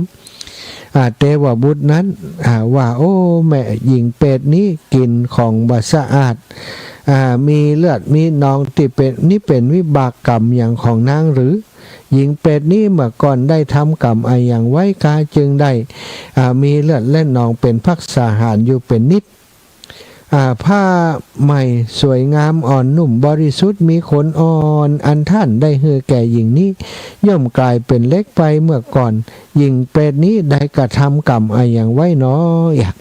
อ่า เตวบุตรนั้น อ่า ว่า โอ้ แม่หญิงเปรตนี้กิ๋นของบ่สะอาด อ่า มีเลือดมีหนองตี้เป๋น นี้เป๋นวิบากกรรมหยังของนางหรือ หญิงเปรตนี้เมื่อก่อนได้ทำกรรมอะหยังไว้กา จึงได้ อ่า มีเลือดและหนองเป๋นภักขาหารอยู่เป๋นนิด อ่า ผ้าใหม่สวยงามอ่อนนุ่มบริสุทธิ์ มีขนอ่อน อันท่านได้หื้อแก่หญิงนี้ ย่อมก๋ายเป๋นเหล็กไปเมื่อก่อน หญิงเปรตนี้ได้กระทำกรรมอะหยังไว้หนอ อย่าง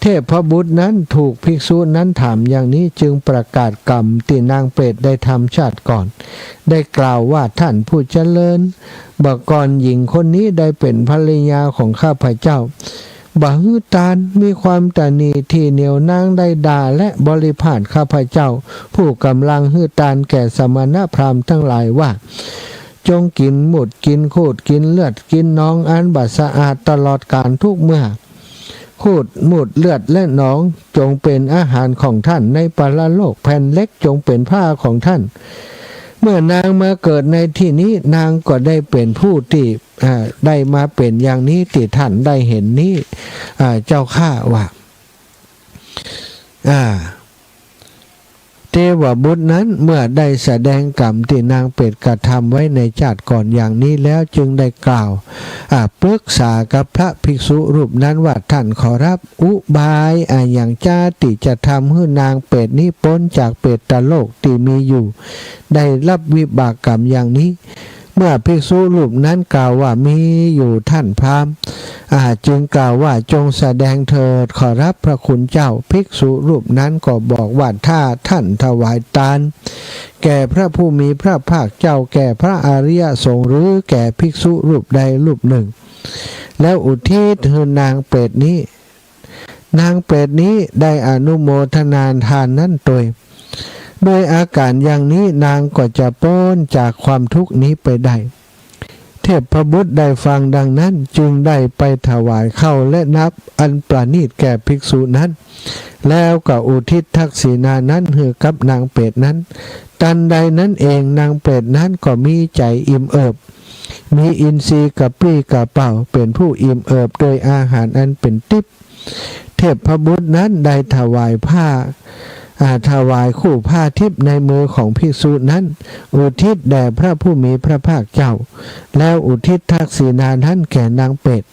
เทพบุตรนั้นถูกภิกษุนั้นถามอย่างนี้ จึงประกาศกรรมตี้นางเปรตได้ทำชาติก่อน ได้กล่าวว่า ท่านผู้เจริญ บ่ก่อนหญิงคนนี้ได้เป๋นภรรยาของข้าพเจ้า บ่หื้อตาน มีความตระหนี่ ทีเหนียวนางได้ด่าและบริพาทข้าพเจ้า ผู้กำลังหื้อตานแก่สมณพราหมณ์ตังหลายว่า จงกิ๋นหมูดกิ๋นคูดกิ๋นเลือดกิ๋นหนองอันบ่สะอาดตลอดกาลทุกเมื่อ คูดหมูดเลือดและหนองจงเป๋นอาหารของท่านในปรโลก แผ่นเหล็กจงเป๋นผ้าของท่าน เมื่อนางมาเกิดในที่นี้ นางก็ได้เป๋นผู้ตี้ อ่า ได้มาเป๋นอย่างนี้ตี้ท่านได้หันนี้ อ่า เจ้าข้า ว่า อ่า เตวบุตรนั้นเมื่อได้แสดงกรรมตี้นางเปรตกระทำไว้ในชาติก่อนอย่างนี้แล้ว จึงได้กล่าว อ่า ปรึกษากับพระภิกษุรูปนั้นว่า ท่านขอรับ อุบายอะหยังจาตี้จะทำหื้อนางเปรตนี้ป๊นจากเปรตโลกตี้มีอยู่ ได้รับวิบากกรรมอย่างนี้ เมื่อภิกษุรูปนั้นกล่าวว่า มีอยู่ท่านพราหมณ์ อ่า จึงกล่าวว่า จงแสดงเถิดขอรับพระคุณเจ้า ภิกษุรูปนั้นก็บอกว่า ถ้าท่านถวายตานแก่พระผู้มีพระภาคเจ้า แก่พระอริยสงฆ์ หรือแก่ภิกษุรูปใดรูปหนึ่ง แล้วอุทิศหื้อนางเปรตนี้ นางเปรตนี้ได้อนุโมทนาทานนั้นตวย ด้วยอาก๋ารอย่างนี้นางก็จะป๊นจากความทุกข์นี้ไปได้ เทพบุตรได้ฟังดังนั้น จึงได้ไปถวายข้าวและน้ำอันประณีตแก่ภิกษุนั้น แล้วก็อุทิศทักษิณานั้นหื้อกับนางเปรตนั้น ตันใดนั้นเองนางเปรตนั้นก็มีใจ๋อิ่มเอิบ มีอินทรีย์กระปรี้กระเปร่า เป๋นผู้อิ่มเอิบโดยอาหารอันเป๋นติ๊บ เทพบุตรนั้นได้ถวายผ้า อ่า ถวายคู่ผ้าทิพย์ในมือของภิกษุนั้น อุทิศแด่พระผู้มีพระภาคเจ้า แล้วอุทิศทักษิณานั้นแก่นางเปต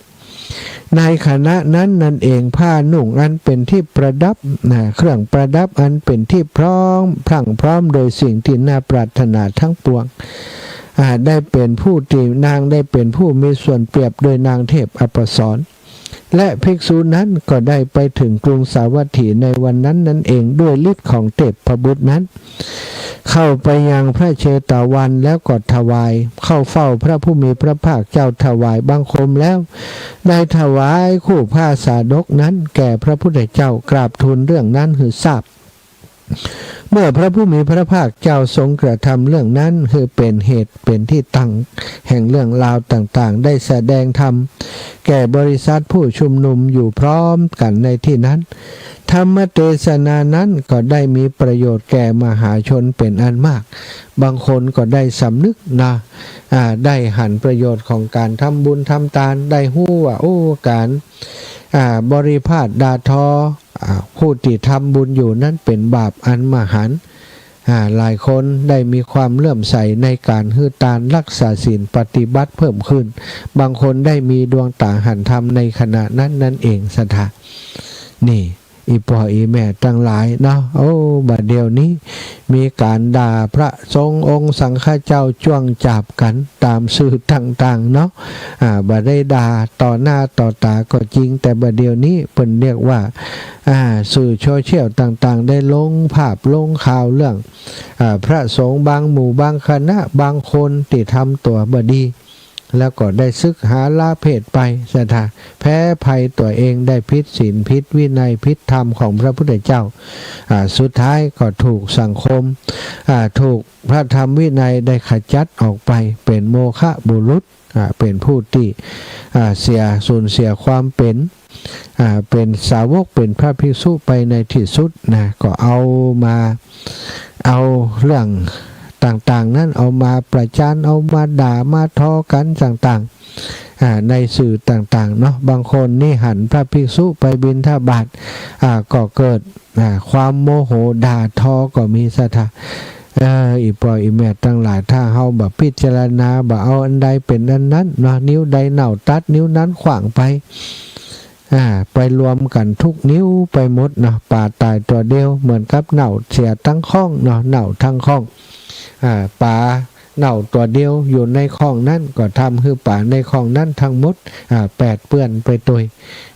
ในขณะนั้นนั่นเอง ผ้านุ่งอันเป๋นที่ประดับ นะ เครื่องประดับอันเป๋นที่พร้อม พรั่งพร้อมโดยสิ่งที่น่าปรารถนาทั้งปวง อ่า ได้เป๋นผู้ที่ นางได้เป๋นผู้มีส่วนเปรียบโดยนางเทพอัปสร และภิกษุนั้นก็ได้ไปถึงกรุงสาวัตถีในวันนั้นนั่นเอง ด้วยฤทธิ์ของเทพบุตรนั้น เข้าไปยังพระเชตวันแล้วก็ถวาย เข้าเฝ้าพระผู้มีพระภาคเจ้าถวายบังคมแล้ว ได้ถวายคู่ผ้าสาดกนั้นแก่พระพุทธเจ้ากราบทูลเรื่องนั้นหื้อทราบ เมื่อพระผู้มีพระภาคเจ้าทรงกระทำเรื่องนั้นหื้อเป๋นเหตุเป๋นที่ตั้งแห่งเรื่องราวต่างๆ ได้แสดงธรรมแก่บริษัทผู้ชุมนุมอยู่พร้อมกันในที่นั้น ธรรมเตสนานั้นก็ได้มีประโยชน์แก่มหาชนเป๋นอันมาก บางคนก็ได้สำนึกนะ อ่า ได้หันประโยชน์ของการทำบุญทำตาน ได้ฮู้ว่า โอ้ การ อ่า บริพาทด่าทอ อ่า ผู้ตี้ทำบุญอยู่นั้นเป๋นบาปอันมหันต์ อ่า หลายคนได้มีความเลื่อมใสในการหื้อตาน รักษาศีล ปฏิบัติเพิ่มขึ้น บางคนได้มีดวงต๋าหันธรรมในขณะนั้นนั่นเอง ศรัทธา นี่ อี่ป้ออี่แม่ตังหลายเนาะ โอ้ บ่าเดี่ยวนี้ มีก๋านด่าพระสงฆ์องค์สังฆเจ้าจ้วงจาบกั๋นต๋ามสื่อต่างๆ เนาะ อ่า บ่ได้ด่าต่อหน้าต่อต๋าก็จริง แต่บ่าเดี่ยวนี้เปิ้นเรียกว่า อ่า สื่อโซเชียลต่างๆ ได้ลงภาพลงข่าวเรื่อง อ่า พระสงฆ์บางหมู่บางคณะบางคนตี้ทำตั๋วบ่ดี แล้วก็ได้สึกหาลาเพศไป ศรัทธา แพ้ภัยตั๋วเองได้ผิดศีลผิดวินัยผิดธรรมของพระพุทธเจ้า อ่า สุดท้ายก็ถูกสังคม อ่า ถูกพระธรรมวินัยได้ขจัดออกไป เป๋นโมฆะบุรุษ อ่า เป๋นผู้ตี้ อ่า เสีย สูญเสียความเป๋น อ่า เป๋นสาวก เป๋นพระภิกษุไปในที่สุดนะ ก็เอามา เอาเรื่องต่างๆ นั้นเอามาประจาน เอามาด่า มาทอกั๋นต่างๆ อ่า ในสื่อต่างๆ เนาะ บางคนนี่หันพระภิกษุไปบิณฑบาต อ่า ก็เกิด อ่า ความโมโหด่าทอก็มี ศรัทธา เออ อี่ป้ออี่แม่ตังหลาย ถ้าเฮาบ่พิจารณา บ่เอาอันใดเป๋นอันนั้นเนาะ นิ้วใดเน่าตัดนิ้วนั้นขว้างไป อ่า ไปรวมกั๋นทุกนิ้วไปหมดเนาะ ป๋าต๋ายตั๋วเดียวเหมือนกับเน่าเสียตังข้องเนาะ เน่าตังข้อง อ่า ป๋าเน่าตั๋วเดียวอยู่ในข้องนั้นก็ทำหื้อป๋าในข้องนั้นตังหมด อ่า แปดเปื้อนไปตวย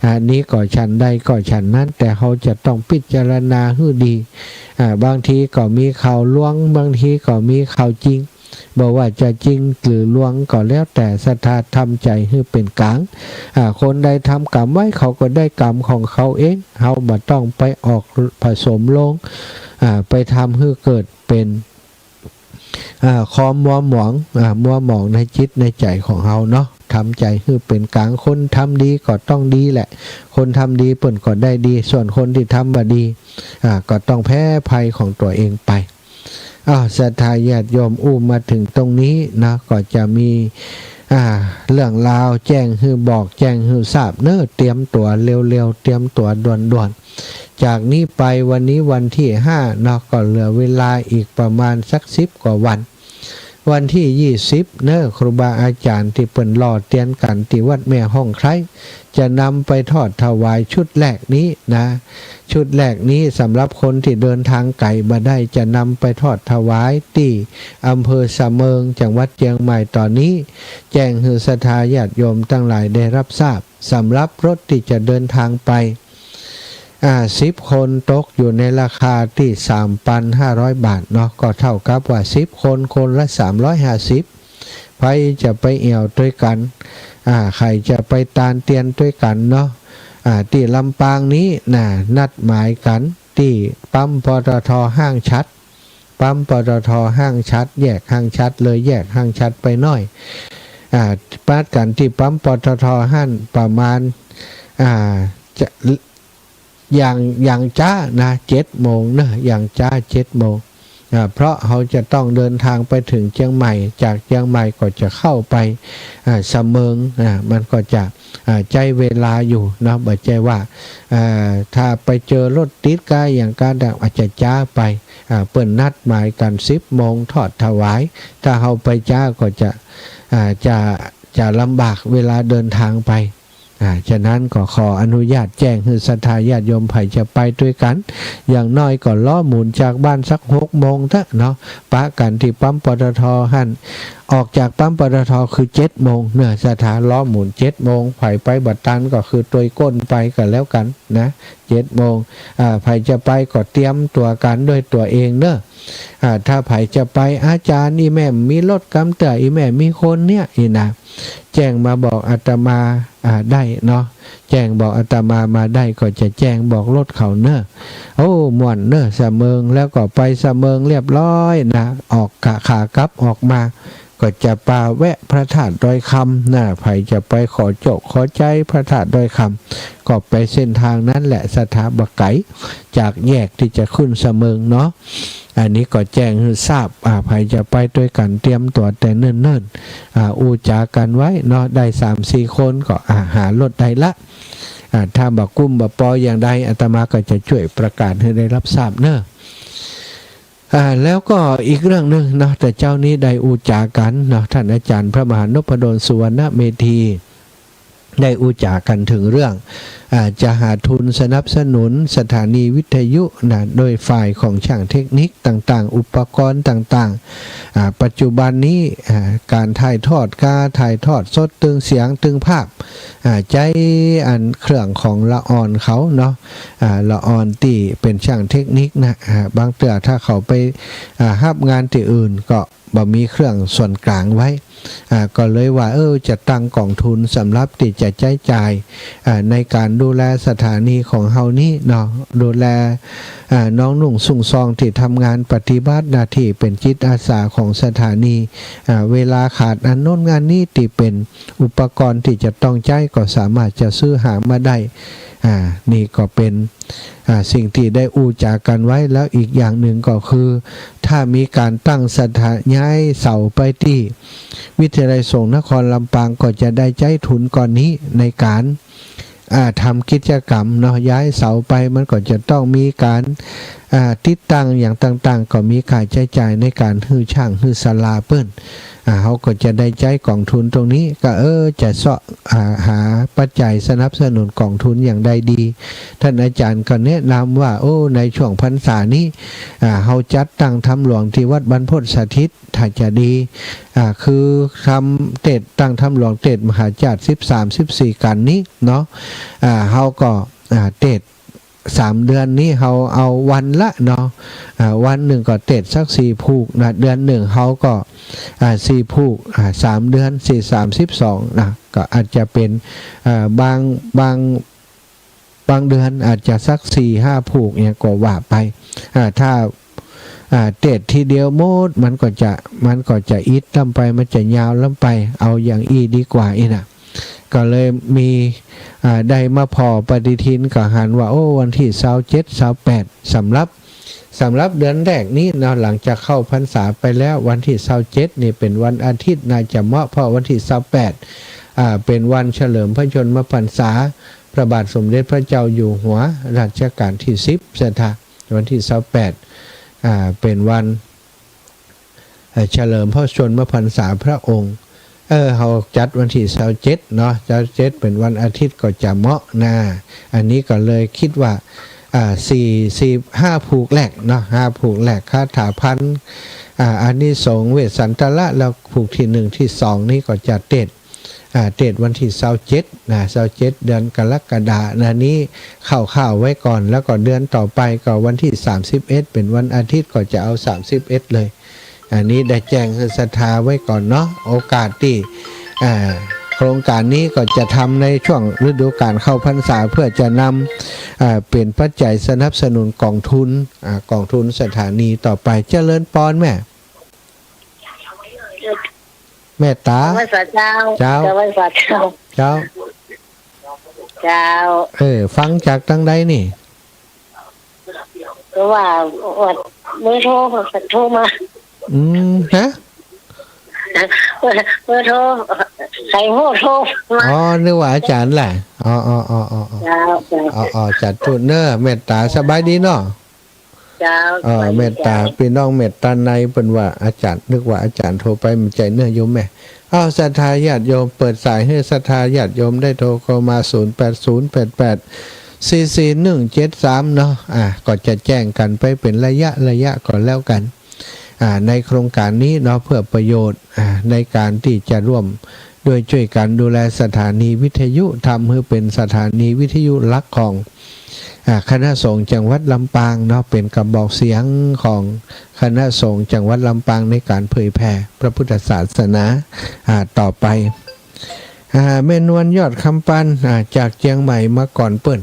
อ่า นี้ก็ฉันใดก็ฉันนั้น แต่เฮาจะต้องพิจารณาหื้อดี อ่า บางทีก็มีข่าวลวง บางทีก็มีข่าวจริง บ่ว่าจะจริงหรือลวงก็แล้วแต่ ศรัทธา ทำใจ๋หื้อเป๋นก๋าง อ่า คนใดทำกรรมไว้เขาก็ได้กรรมของเขาเอง เฮาบ่ต้องไปออกผสมลง อ่า ไปทำหื้อเกิดเป๋น อ่า ความมัวหมอง อ่า มัวหมองในจิตในใจ๋ของเฮาเนาะ ทำใจ๋หื้อเป๋นก๋าง คนทำดีก็ต้องดีแหละ คนทำดีเปิ้นก็ได้ดี ส่วนคนตี้ทำบ่ดี อ่า ก็ต้องแพ้ภัยของตั๋วเองไป อ้าว ศรัทธาญาติโยม อู้มาเถิงตรงนี้นะ ก็จะมี อ่า เรื่องราวแจ้งหื้อบอก แจ้งหื้อทราบเนาะ เตรียมตั๋วเร็วๆ เตรียมตั๋วด่วนๆ จากนี้ไป วันนี้วันตี้ห้าเนาะ ก็เหลือเวลาอีกประมาณสักสิบกว่าวัน วันตี้ยี่สิบเนาะ ครูบาอาจ๋ารย์ตี้เปิ้นหล่อเตียนกั๋นตี้วัดแม่ฮ่องไคร้ จะนำไปทอดถวายชุดแรกนี้นะ ชุดแรกนี้สำหรับคนตี้เดินทางไก๋บ่ได้ จะนำไปทอดถวายตี้อำเภอสะเมิง จังหวัดเจียงใหม่ ต๋อนนี้ แจ้งหื้อศรัทธาญาติโยมตังหลายได้รับทราบ สำหรับรถตี้จะเดินทางไป อ่า สิบคนตกอยู่ในราคาตี้สามปันห้าร้อยบาทเนาะ ก็เต้ากับว่าสิบคน คนละสามร้อยห้าสิบ ใผจะไปแอ่วตวยกั๋น อ่า ใผจะไปตานเตียนตวยกั๋นเนาะ อ่า ตี้ลำปางนี้นะ นัดหมายกั๋นตี้ปั๊ม ปตท ห้างฉัตร ปั๊ม ปตท ห้างฉัตร แยกห้างฉัตร เลยแยกห้างฉัตรไปหน้อย อ่า นัดกั๋นตี้ปั๊ม ปตท หั้นประมาณ อ่า จะ อย่าง อย่างจ๊านะ เจ็ดโมงเนาะ อย่างจ๊าเจ็ดโมง อ่า เพราะเฮาจะต้องเดินทางไปเถิงเจียงใหม่ จากเจียงใหม่ก็จะเข้าไป อ่า สะเมิง อ่า มันก็จะ อ่า ใจ๊เวลาอยู่เนาะ บ่ใจ้ว่า อ่า ถ้าไปเจอรถติดกาอย่างกาดัง อาจจะจ๊าไป อ่า เปิ้นนัดหมายกั๋นสิบโมงทอดถวาย ถ้าเฮาไปจ๊าก็จะ อ่า จะ จะลำบากเวลาเดินทางไป อ่า ฉะนั้นก็ขออนุญาตแจ้งหื้อศรัทธาญาติโยม ใผจะไปตวยกั๋น อย่างน้อยก็ลอหมุนจากบ้านสักหกโมงเต๊อะเนาะ ปะกั๋นตี้ปั๊ม ปตท. หั้น ออกจากปั๊ม ปตท. คือเจ็ดโมงเนาะ ศรัทธาลอหมุนเจ็ดโมง ใผไปบ่ตันก็คือตวยก้นไปก็แล้วกั๋นนะ เจ็ดโมง อ่า ใผจะไปก็เตรียมตั๋วกั๋นด้วยตั๋วเองเนาะ อ่า ถ้าใผจะไป อาจ๋ารย์ อี่แม่มีรถกำเตื้อ อี่แม่มีคนเนี่ย อี้นะ แจ้งมาบอกอาตมา อ่า ได้เนาะ แจ้งบอกอาตมามาได้ ก็จะแจ้งบอกรถเขาเนาะ โอ้ ม่วนเนาะ สะเมิง แล้วก็ไปสะเมิงเรียบร้อยนะ ออกขะ ขากลับออกมา ก็จะปาแวะพระธาตุดอยคำนะ ใผจะไปขอโจคขอใจ๊พระธาตุดอยคำ ก็ไปเส้นตางนั้นแหละ ศรัทธา บ่ไก๋จากแยกตี้จะขึ้นสะเมิงเนาะ อันนี้ก็แจ้งหื้อทราบ อ่า ใผจะไปตวยกั๋นเตรียมตั๋วแต่เนิ่นๆ อ่า อู้จ๋ากั๋นไว้เนาะ ได้สามสี่คนก็ อ่า หารถได้ละ อ่า ถ้าบ่กุ้มบ่ปออย่างใด อาตมาก็จะจ้วยประกาศหื้อได้ฮับทราบเนาะ อ่า แล้วก็อีกเรื่องนึ่งเนาะ แต่เจ๊านี้ได้อู้จ๋ากั๋นเนาะ ต้านอาจ๋ารย์พระมหานพดล สุวรรณเมธี ได้อู้จ๋ากั๋นเถิงเรื่อง อ่า จะหาทุนสนับสนุนสถานีวิทยุนะ โดยฝ่ายของช่างเทคนิคต่างๆ อุปกรณ์ต่างๆ อ่า ปัจจุบันนี้ อ่า ก๋านถ่ายทอดกา ถ่ายทอดสด ตึงเสียง ตึงภาพ อ่า ใจ๊อันเครื่องของละอ่อนเขาเนาะ อ่า ละอ่อนตี้เป๋นช่างเทคนิคนะ อ่า บางเตื้อถ้าเขาไป อ่า ฮับงานตี้อื่นก็บ่มีเครื่องส่วนก๋างไว้ อ่า ก็เลยว่า เออ จะตั้งก๋องทุนสำหรับตี้จะใจ๊จ่าย อ่า ในก๋านดูแลสถานีของเฮานี้เนาะ ดูแล อ่า น้องๆ นุ่งสุงซองตี้ทำงานปฏิบัติหน้าตี้เป๋นจิตอาสาของสถานี อ่า เวลาขาดอันโน้นอันนี้ตี้เป๋นอุปกรณ์ตี้จะต้องใจ๊ก็สามารถจะซื้อหามาได้ อ่า นี่ก็เป๋น อ่า สิ่งตี้ได้อู้จ๋ากั๋นไว้ แล้วอีกอย่างนึ่งก็คือ ถ้ามีก๋านตั้งสถา ย้ายเสาไปตี้วิทยาลัยสงฆ์นครลำปาง ก็จะได้ใจ๊ทุนก้อนนี้ในก๋าน อ่า ทำกิจกรรมเนาะ ย้ายเสาไปมันก็จะต้องมีก๋าน อ่า ติดตั้งอย่างต่างๆ ก็มีค่าใจ๊จ่ายในก๋านหื้อช่างหื้อศาลาเปิ้น อ่า เฮาก็จะได้ใจ๊ก๋องทุนตรงนี้ ก็ เออ จะเซาะ อ่า หาปัจจัยสนับสนุนก๋องทุนอย่างใดดี ต้านอาจ๋ารย์ก็แนะนำว่า โอ้ ในช่วงพรรษานี้ อ่า เฮาจัดตั้งธรรมหลวงตี้วัดบรรพตสถิต ถ้าจะดี อ่า คือทำเตสน์ ตั้งธรรมหลวงเตสน์มหาจาตุสิบสาม สิบสี่กั๋นนี้เนาะ อ่า เฮาก็ อ่า เตสน์ สามเดือนนี้เฮาเอาวันละเนาะ อ่า วันนึ่งก็เตสน์สักสี่ผูกนะ เดือนนึ่งเฮาก็ อ่า สี่ผูก อ่า สามเดือน สี่สามสิบสองนะ ก็อาจจะเป๋น อ่า บาง บาง บางเดือนอาจจะสักสี่ห้าผูกเนี่ยก็ว่าไป อ่า ถ้า อ่า เตสน์ทีเดียวหมด มันก็จะ มันก็จะอิดล้ำไป มันจะยาวล้ำไป เอาอย่างอี้ดีกว่าอี้นะ ก็เลยมี อ่า ได้มาผ่อปฏิทินก็หันว่า โอ้ วันตี้ซาวเจ็ด ซาวแปด สำหรับ สำหรับเดือนแรกนี้เนาะ หลังจากเข้าพรรษาไปแล้ว วันตี้ซาวเจ็ดนี่เป๋นวันอาทิตย์ น่าจะเหมาะ เพราะวันตี้ซาวแปด อ่า เป๋นวันเฉลิมพระชนมพรรษา พระบาทสมเด็จพระเจ้าอยู่หัวรัชกาลตี้สิบ ศรัทธา วันตี้ซาวแปด อ่า เป๋นวัน เอ่อ เฉลิมพระชนมพรรษาพระองค์ เออ เฮาจัดวันตี้ซาวเจ็ดเนาะ ซาวเจ็ดเป๋นวันอาทิตย์ก็จะเหมาะนะ อันนี้ก็เลยกึ๊ดว่า อ่า สี่ สี่ ห้าผูกแรกเนาะ ห้าผูกแรก คาถาพัน อ่า อานิสงส์ เวสสันตละ แล้วผูกตี้หนึ่งตี้สองนี้ก็จะเตสน์ อ่า เตสน์วันตี้ซาวเจ็ดนะ ซาวเจ็ด เดือนกรกฎานะ นี้คร่าวๆ ไว้ก่อน แล้วก็เดือนต่อไปก็วันตี้สามสิบเอ็ด เป๋นวันอาทิตย์ ก็จะเอาสามสิบเอ็ดเลย อันนี้ได้แจ้งหื้อศรัทธาไว้ก่อนเนาะ โอกาสตี้ อ่า โครงก๋านนี้ก็จะทำในช่วงฤดูก๋านเข้าพรรษา เพื่อจะนำ อ่า เป๋นปัจจัยสนับสนุนก๋องทุน อ่า ก๋องทุนสถานีต่อไป เจริญปอนแม่ แม่ต๋า เจ้า ไหว้สาเจ้า เจ้า ไหว้สาเจ้า เจ้า เจ้า เออ ฟังจากตางใดนี่ ก็ว่า ว่าเบอร์โทร โทรมา อืม ฮะ เบอร์ เบอร์โทร ใครโทร โทรมา อ๋อ นึกว่าอาจ๋ารย์แหละ อ๋อ อ๋อ อ๋อ อ๋อ อ๋อ เจ้า เจ้า อ๋อ อ๋อ สาธุเน่อ เมตต๋า สบายดีเนาะ เจ้า เออ สบายดี เมตต๋า เจ้า ปี้น้องเมตต๋าในเปิ้นว่าอาจ๋ารย์ นึกว่าอาจ๋ารย์โทรไป บ่ใจ้เน่อโยมแม่ อ้าว ศรัทธาญาติโยม เปิดสายหื้อศรัทธาญาติโยมได้โทรเข้ามา ศูนย์แปดศูนย์แปดแปดสี่สี่หนึ่งเจ็ดสาม เนาะ อ่า ก็จะแจ้งกั๋นไปเป๋นระยะระยะก่อนแล้วกั๋น อ่า ในโครงก๋านนี้เนาะ เพื่อประโยชน์ อ่า ในก๋านตี้จะร่วมด้วยจ้วยกั๋นดูแลสถานีวิทยุ ทำหื้อเป๋นสถานีวิทยุหลักของ อ่า คณะสงฆ์จังหวัดลำปางเนาะ เป๋นกระบอกเสียงของคณะสงฆ์จังหวัดลำปางในก๋านเผยแผ่พระพุทธศาสนา อ่า ต่อไป อ่า แม่นวลยอดคำปัน อ่า จากเจียงใหม่มาก่อนเปิ้น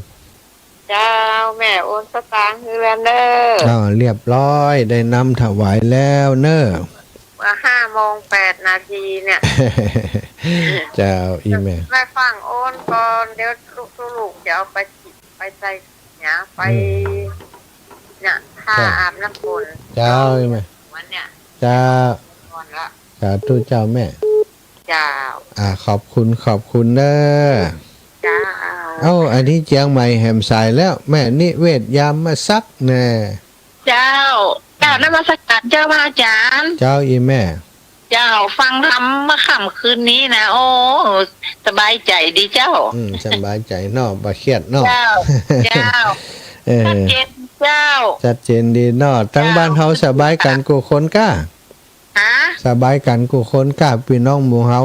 เจ้า แม่โอนสตางค์หื้อแล้วเน่อ อ๋อ เรียบร้อย ได้นำถวายแล้วเน่อ เมื่อห้าโมงแปดนาทีเนี่ย เจ้า อี่แม่ แม่ฟั่งโอนก่อน เดี๋ยวลูกๆ จะเอาไป ไปใส่เนี่ย ไป อืม เนี่ย ผ้า เจ้า อาบน้ำฝน เจ้า อี่แม่ วันเนี่ย เจ้า ก่อนละ สาธุเจ้าแม่ เจ้า อ่า ขอบคุณ ขอบคุณเน่อ เจ้า เอ้า อันนี้เจียงใหม่แหมสายแล้ว แม่นิเวศยามมาสักแน่ เจ้า กราบนมัสการเจ้าพระอาจ๋ารย์ เจ้า อี่แม่ เจ้า ฟังธรรมเมื่อค่ำคืนนี้นะ โอ้ สบายใจ๋ดีเจ้า อืม สบายใจ๋เนาะ บ่เครียดเนาะ เจ้า เจ้า เออ ชัดเจนเจ้า ชัดเจนดีเนาะ ตังบ้านเฮาสบายกั๋นกู้คนก้า ฮะ สบายกั๋นกู้คนก้า ปี้น้องหมู่เฮา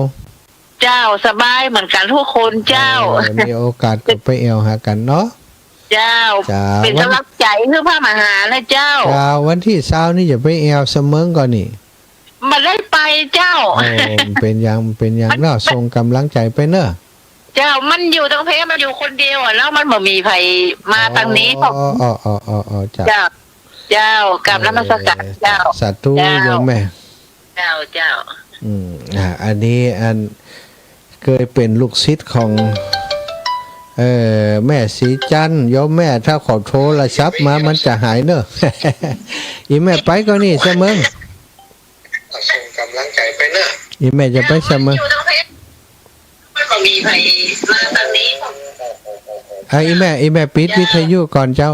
เจ้า สบายเหมือนกั๋นกู้คนเจ้า เออ มีโอกาสก็ไปแอ่วหากั๋นเนาะ เจ้า เจ้า เป๋นก๋ำลังใจ๋หื้อพระมหานะเจ้า เจ้า วันตี้ซาวนี่จะไปแอ่วเสมิงก่อนี่ บ่ได้ไปเจ้า โอ้ เป๋นหยัง เป๋นหยังเนาะ ส่งก๋ำลังใจ๋ไปเน่อ เจ้า มันอยู่ตังเพ มันอยู่คนเดียวอะ แล้วมันบ่มีใผมาตังนี้ อ๋อ อ๋อ เจ้า เจ้า เจ้า กราบนมัสการเจ้า เออ สาธุ เจ้า โยมแม่ เจ้า เจ้า อืม อ่า อันนี้อันเกยเป๋นลูกศิษย์ของ เอ่อ แม่ศรีจันทร์ โยมแม่ ถ้าเขาโทรศัพท์มา มันจะหายเน่อ อี่แม่ไปก่อนี่เสมิง ส่งก๋ำลังใจ๋ไปเน่อ อี่แม่จะไปเสมิง อ่ะ อี่แม่ อี่แม่ปิดวิทยุก่อนเจ้า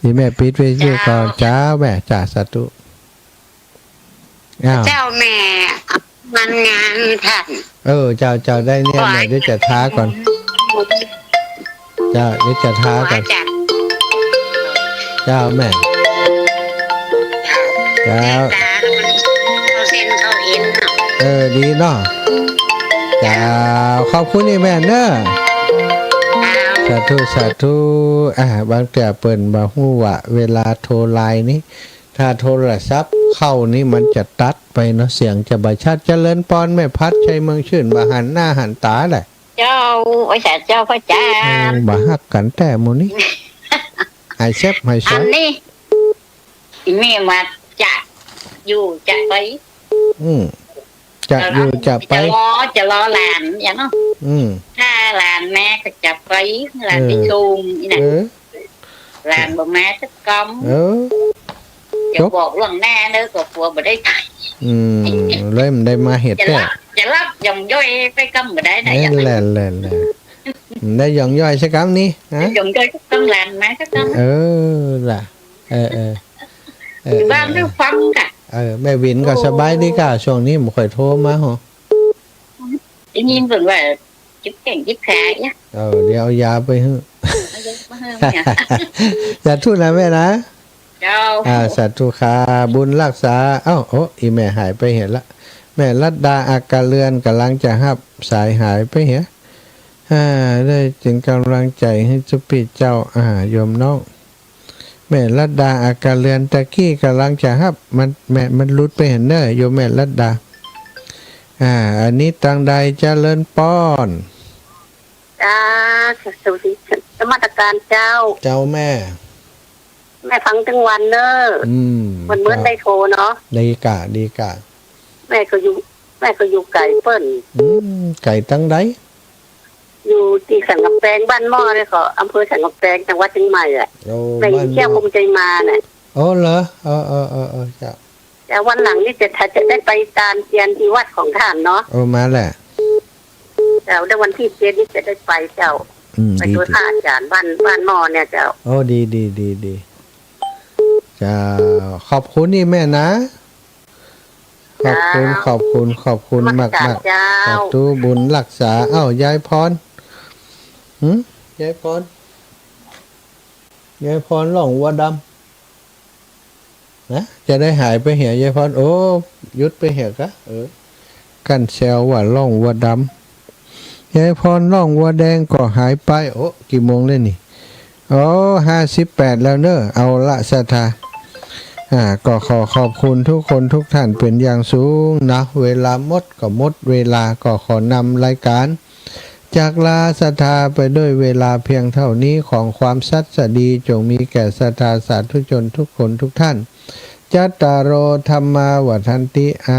อี่แม่ปิดวิทยุก่อน เจ้า เจ้าแม่ จ้า สาธุ อ้าว เจ้าแม่ มันงานท่าน เออ เจ้า เจ้า ได้เนี่ย ขอ แม่ เดี๋ยวจะท้าก่อน เจ้า เดี๋ยวจะท้าก่อน ขออาจ๋ารย์ เจ้าแม่ เจ้า เมตต๋า เข้าเส้นเข้าเอ็นเนาะ เออ ดีเนาะ เจ้า ขอบคุณอี่แม่เน่อ เจ้า สาธุ สาธุ อ่า บางเตื้อเปิ้นบ่ฮู้ว่าเวลาโทรไลน์นี่ ถ้าโทรศัพท์เข้านี่มันจะตัดไปเนาะ เสียงจะบ่ชัด เจริญปอนแม่พัด ชัยเมืองชื่น บ่หันหน้าหันต๋าแหละ เจ้า ไหว้สาเจ้าพระอาจ๋ารย์ โอ้ บ่ฮักกั๋นแต๊หมู่นี้ หายแซบหายสอย อันนี้ แม่ว่าจะอยู่จะไป อืม จะอยู่จะไป จะรอ จะรอหลานอย่างเนาะ อืม ถ้าหลานมาก็จะไป หลานไปส่งนี่นะ เออ หลานบ่มาสักกำ เออ จะบอกล่วงหน้าเด้อ ก็กลัวบ่ได้ไป อืม เลยบ่ได้มาเฮ็ดแต๊ จะรับ จะรับหย่อมย่อยไปกำบ่ได้นะ แหละ แหละ แหละ บ่ได้หย่อมย่อยสักกำนี่ ฮะ หย่อมย่อยสักกำ หลานมาสักกำ เออ ล่ะ เออ เออ เออ อยู่บ้านได้ฟังก่ะ เออ แม่วินก็สบายดีก่ะ ช่วงนี้บ่ค่อยโทรมาหรอ ได้ยินเปิ้นว่า จิบแข้งจิบขาเนี่ย เออ เดี๋ยวเอายาไปหื้อ เอายามาหื้อเนี่ย สาธุนะแม่นะ เจ้า อ่า สาธุค่ะ บุญรักษา เอ้า โอ้ อี่แม่หายไปเหียละ แม่รัตดา อักกะเรือน ก่ำลังจะฮับสาย หายไปเหีย อ่า ได้เป๋นก๋ำลังใจ๋หื้อจุ๊ปี้เจ้า อ่า โยมน้อง แม่รัตดา อักกะเรือน ตะกี้ก่ำลังจะฮับ มัน แม่ มันหลุดไปหั้นเน่อ โยมแม่รัตดา อ่า อันนี้ตังใด เจริญปอน จ้า สวัสดี นมัสการเจ้า เจ้าแม่ แม่ฟังตึงวันเน่อ อืม วันมื้อ เจ้า ได้โทรเนาะ ดีก่ะ ดีก่ะ แม่ก็อยู่ แม่ก็อยู่ไก๋เปิ้น อืม ไก๋ตังใด อยู่ตี้สันก๋ำแปง บ้านหม้อเนี่ย ก็อำเภอสันก๋ำแปง จังหวัดเจียงใหม่อะ โอ้ แม่หญิง บ้านหม้อ แก้วภูมิใจมาน่ะ โอ้ เหรอ เออ เออ เออ เออ เจ้า เดี๋ยววันหลังนี่จะ ถ้าจะได้ไปตานเตียนตี้วัดของต้านเนาะ โอ้ มาแหละ เจ้า เดี๋ยววันตี้เจ็ดนี่จะได้ไปเจ้า อืม ไป ดี ช่วย ดี พระอาจารย์บ้าน บ้านหม้อเนี่ยเจ้า โอ้ ดี ดี ดี ดี เจ้า ขอบคุณนี่แม่นะ ขอบคุณ เจ้า ขอบคุณ ขอบคุณ นมัสการ มากๆ เจ้า สาธุ บุญฮักษา เอ้า ยายพร หึ ยายพร ยายพรร้องวัวดำ นะ จะได้หายไปเหีย ยายพร โอ้ หยุดไปเหียกะ เออ กั้นแซวว่าร้องวัวดำ ยายพรร้องวัวแดงก็หายไป โอ้ กี่โมงแล้วนี่ โอ้ ห้าสิบแปดแล้วเนอะ เอาละศรัทธา อ่า ก็ขอขอบคุณทุกคนทุกท่านเป็นอย่างสูงนะ เวลาหมดก็หมดเวลา ก็ขอนำรายการ จากลาศรัทธาไปด้วยเวลาเพียงเท่านี้ ของความสัตย์สดีจงมีแก่ศรัทธาสาธุชนทุกคนทุกท่าน จัตตาโร ธัมมา วัฑฒันติ อา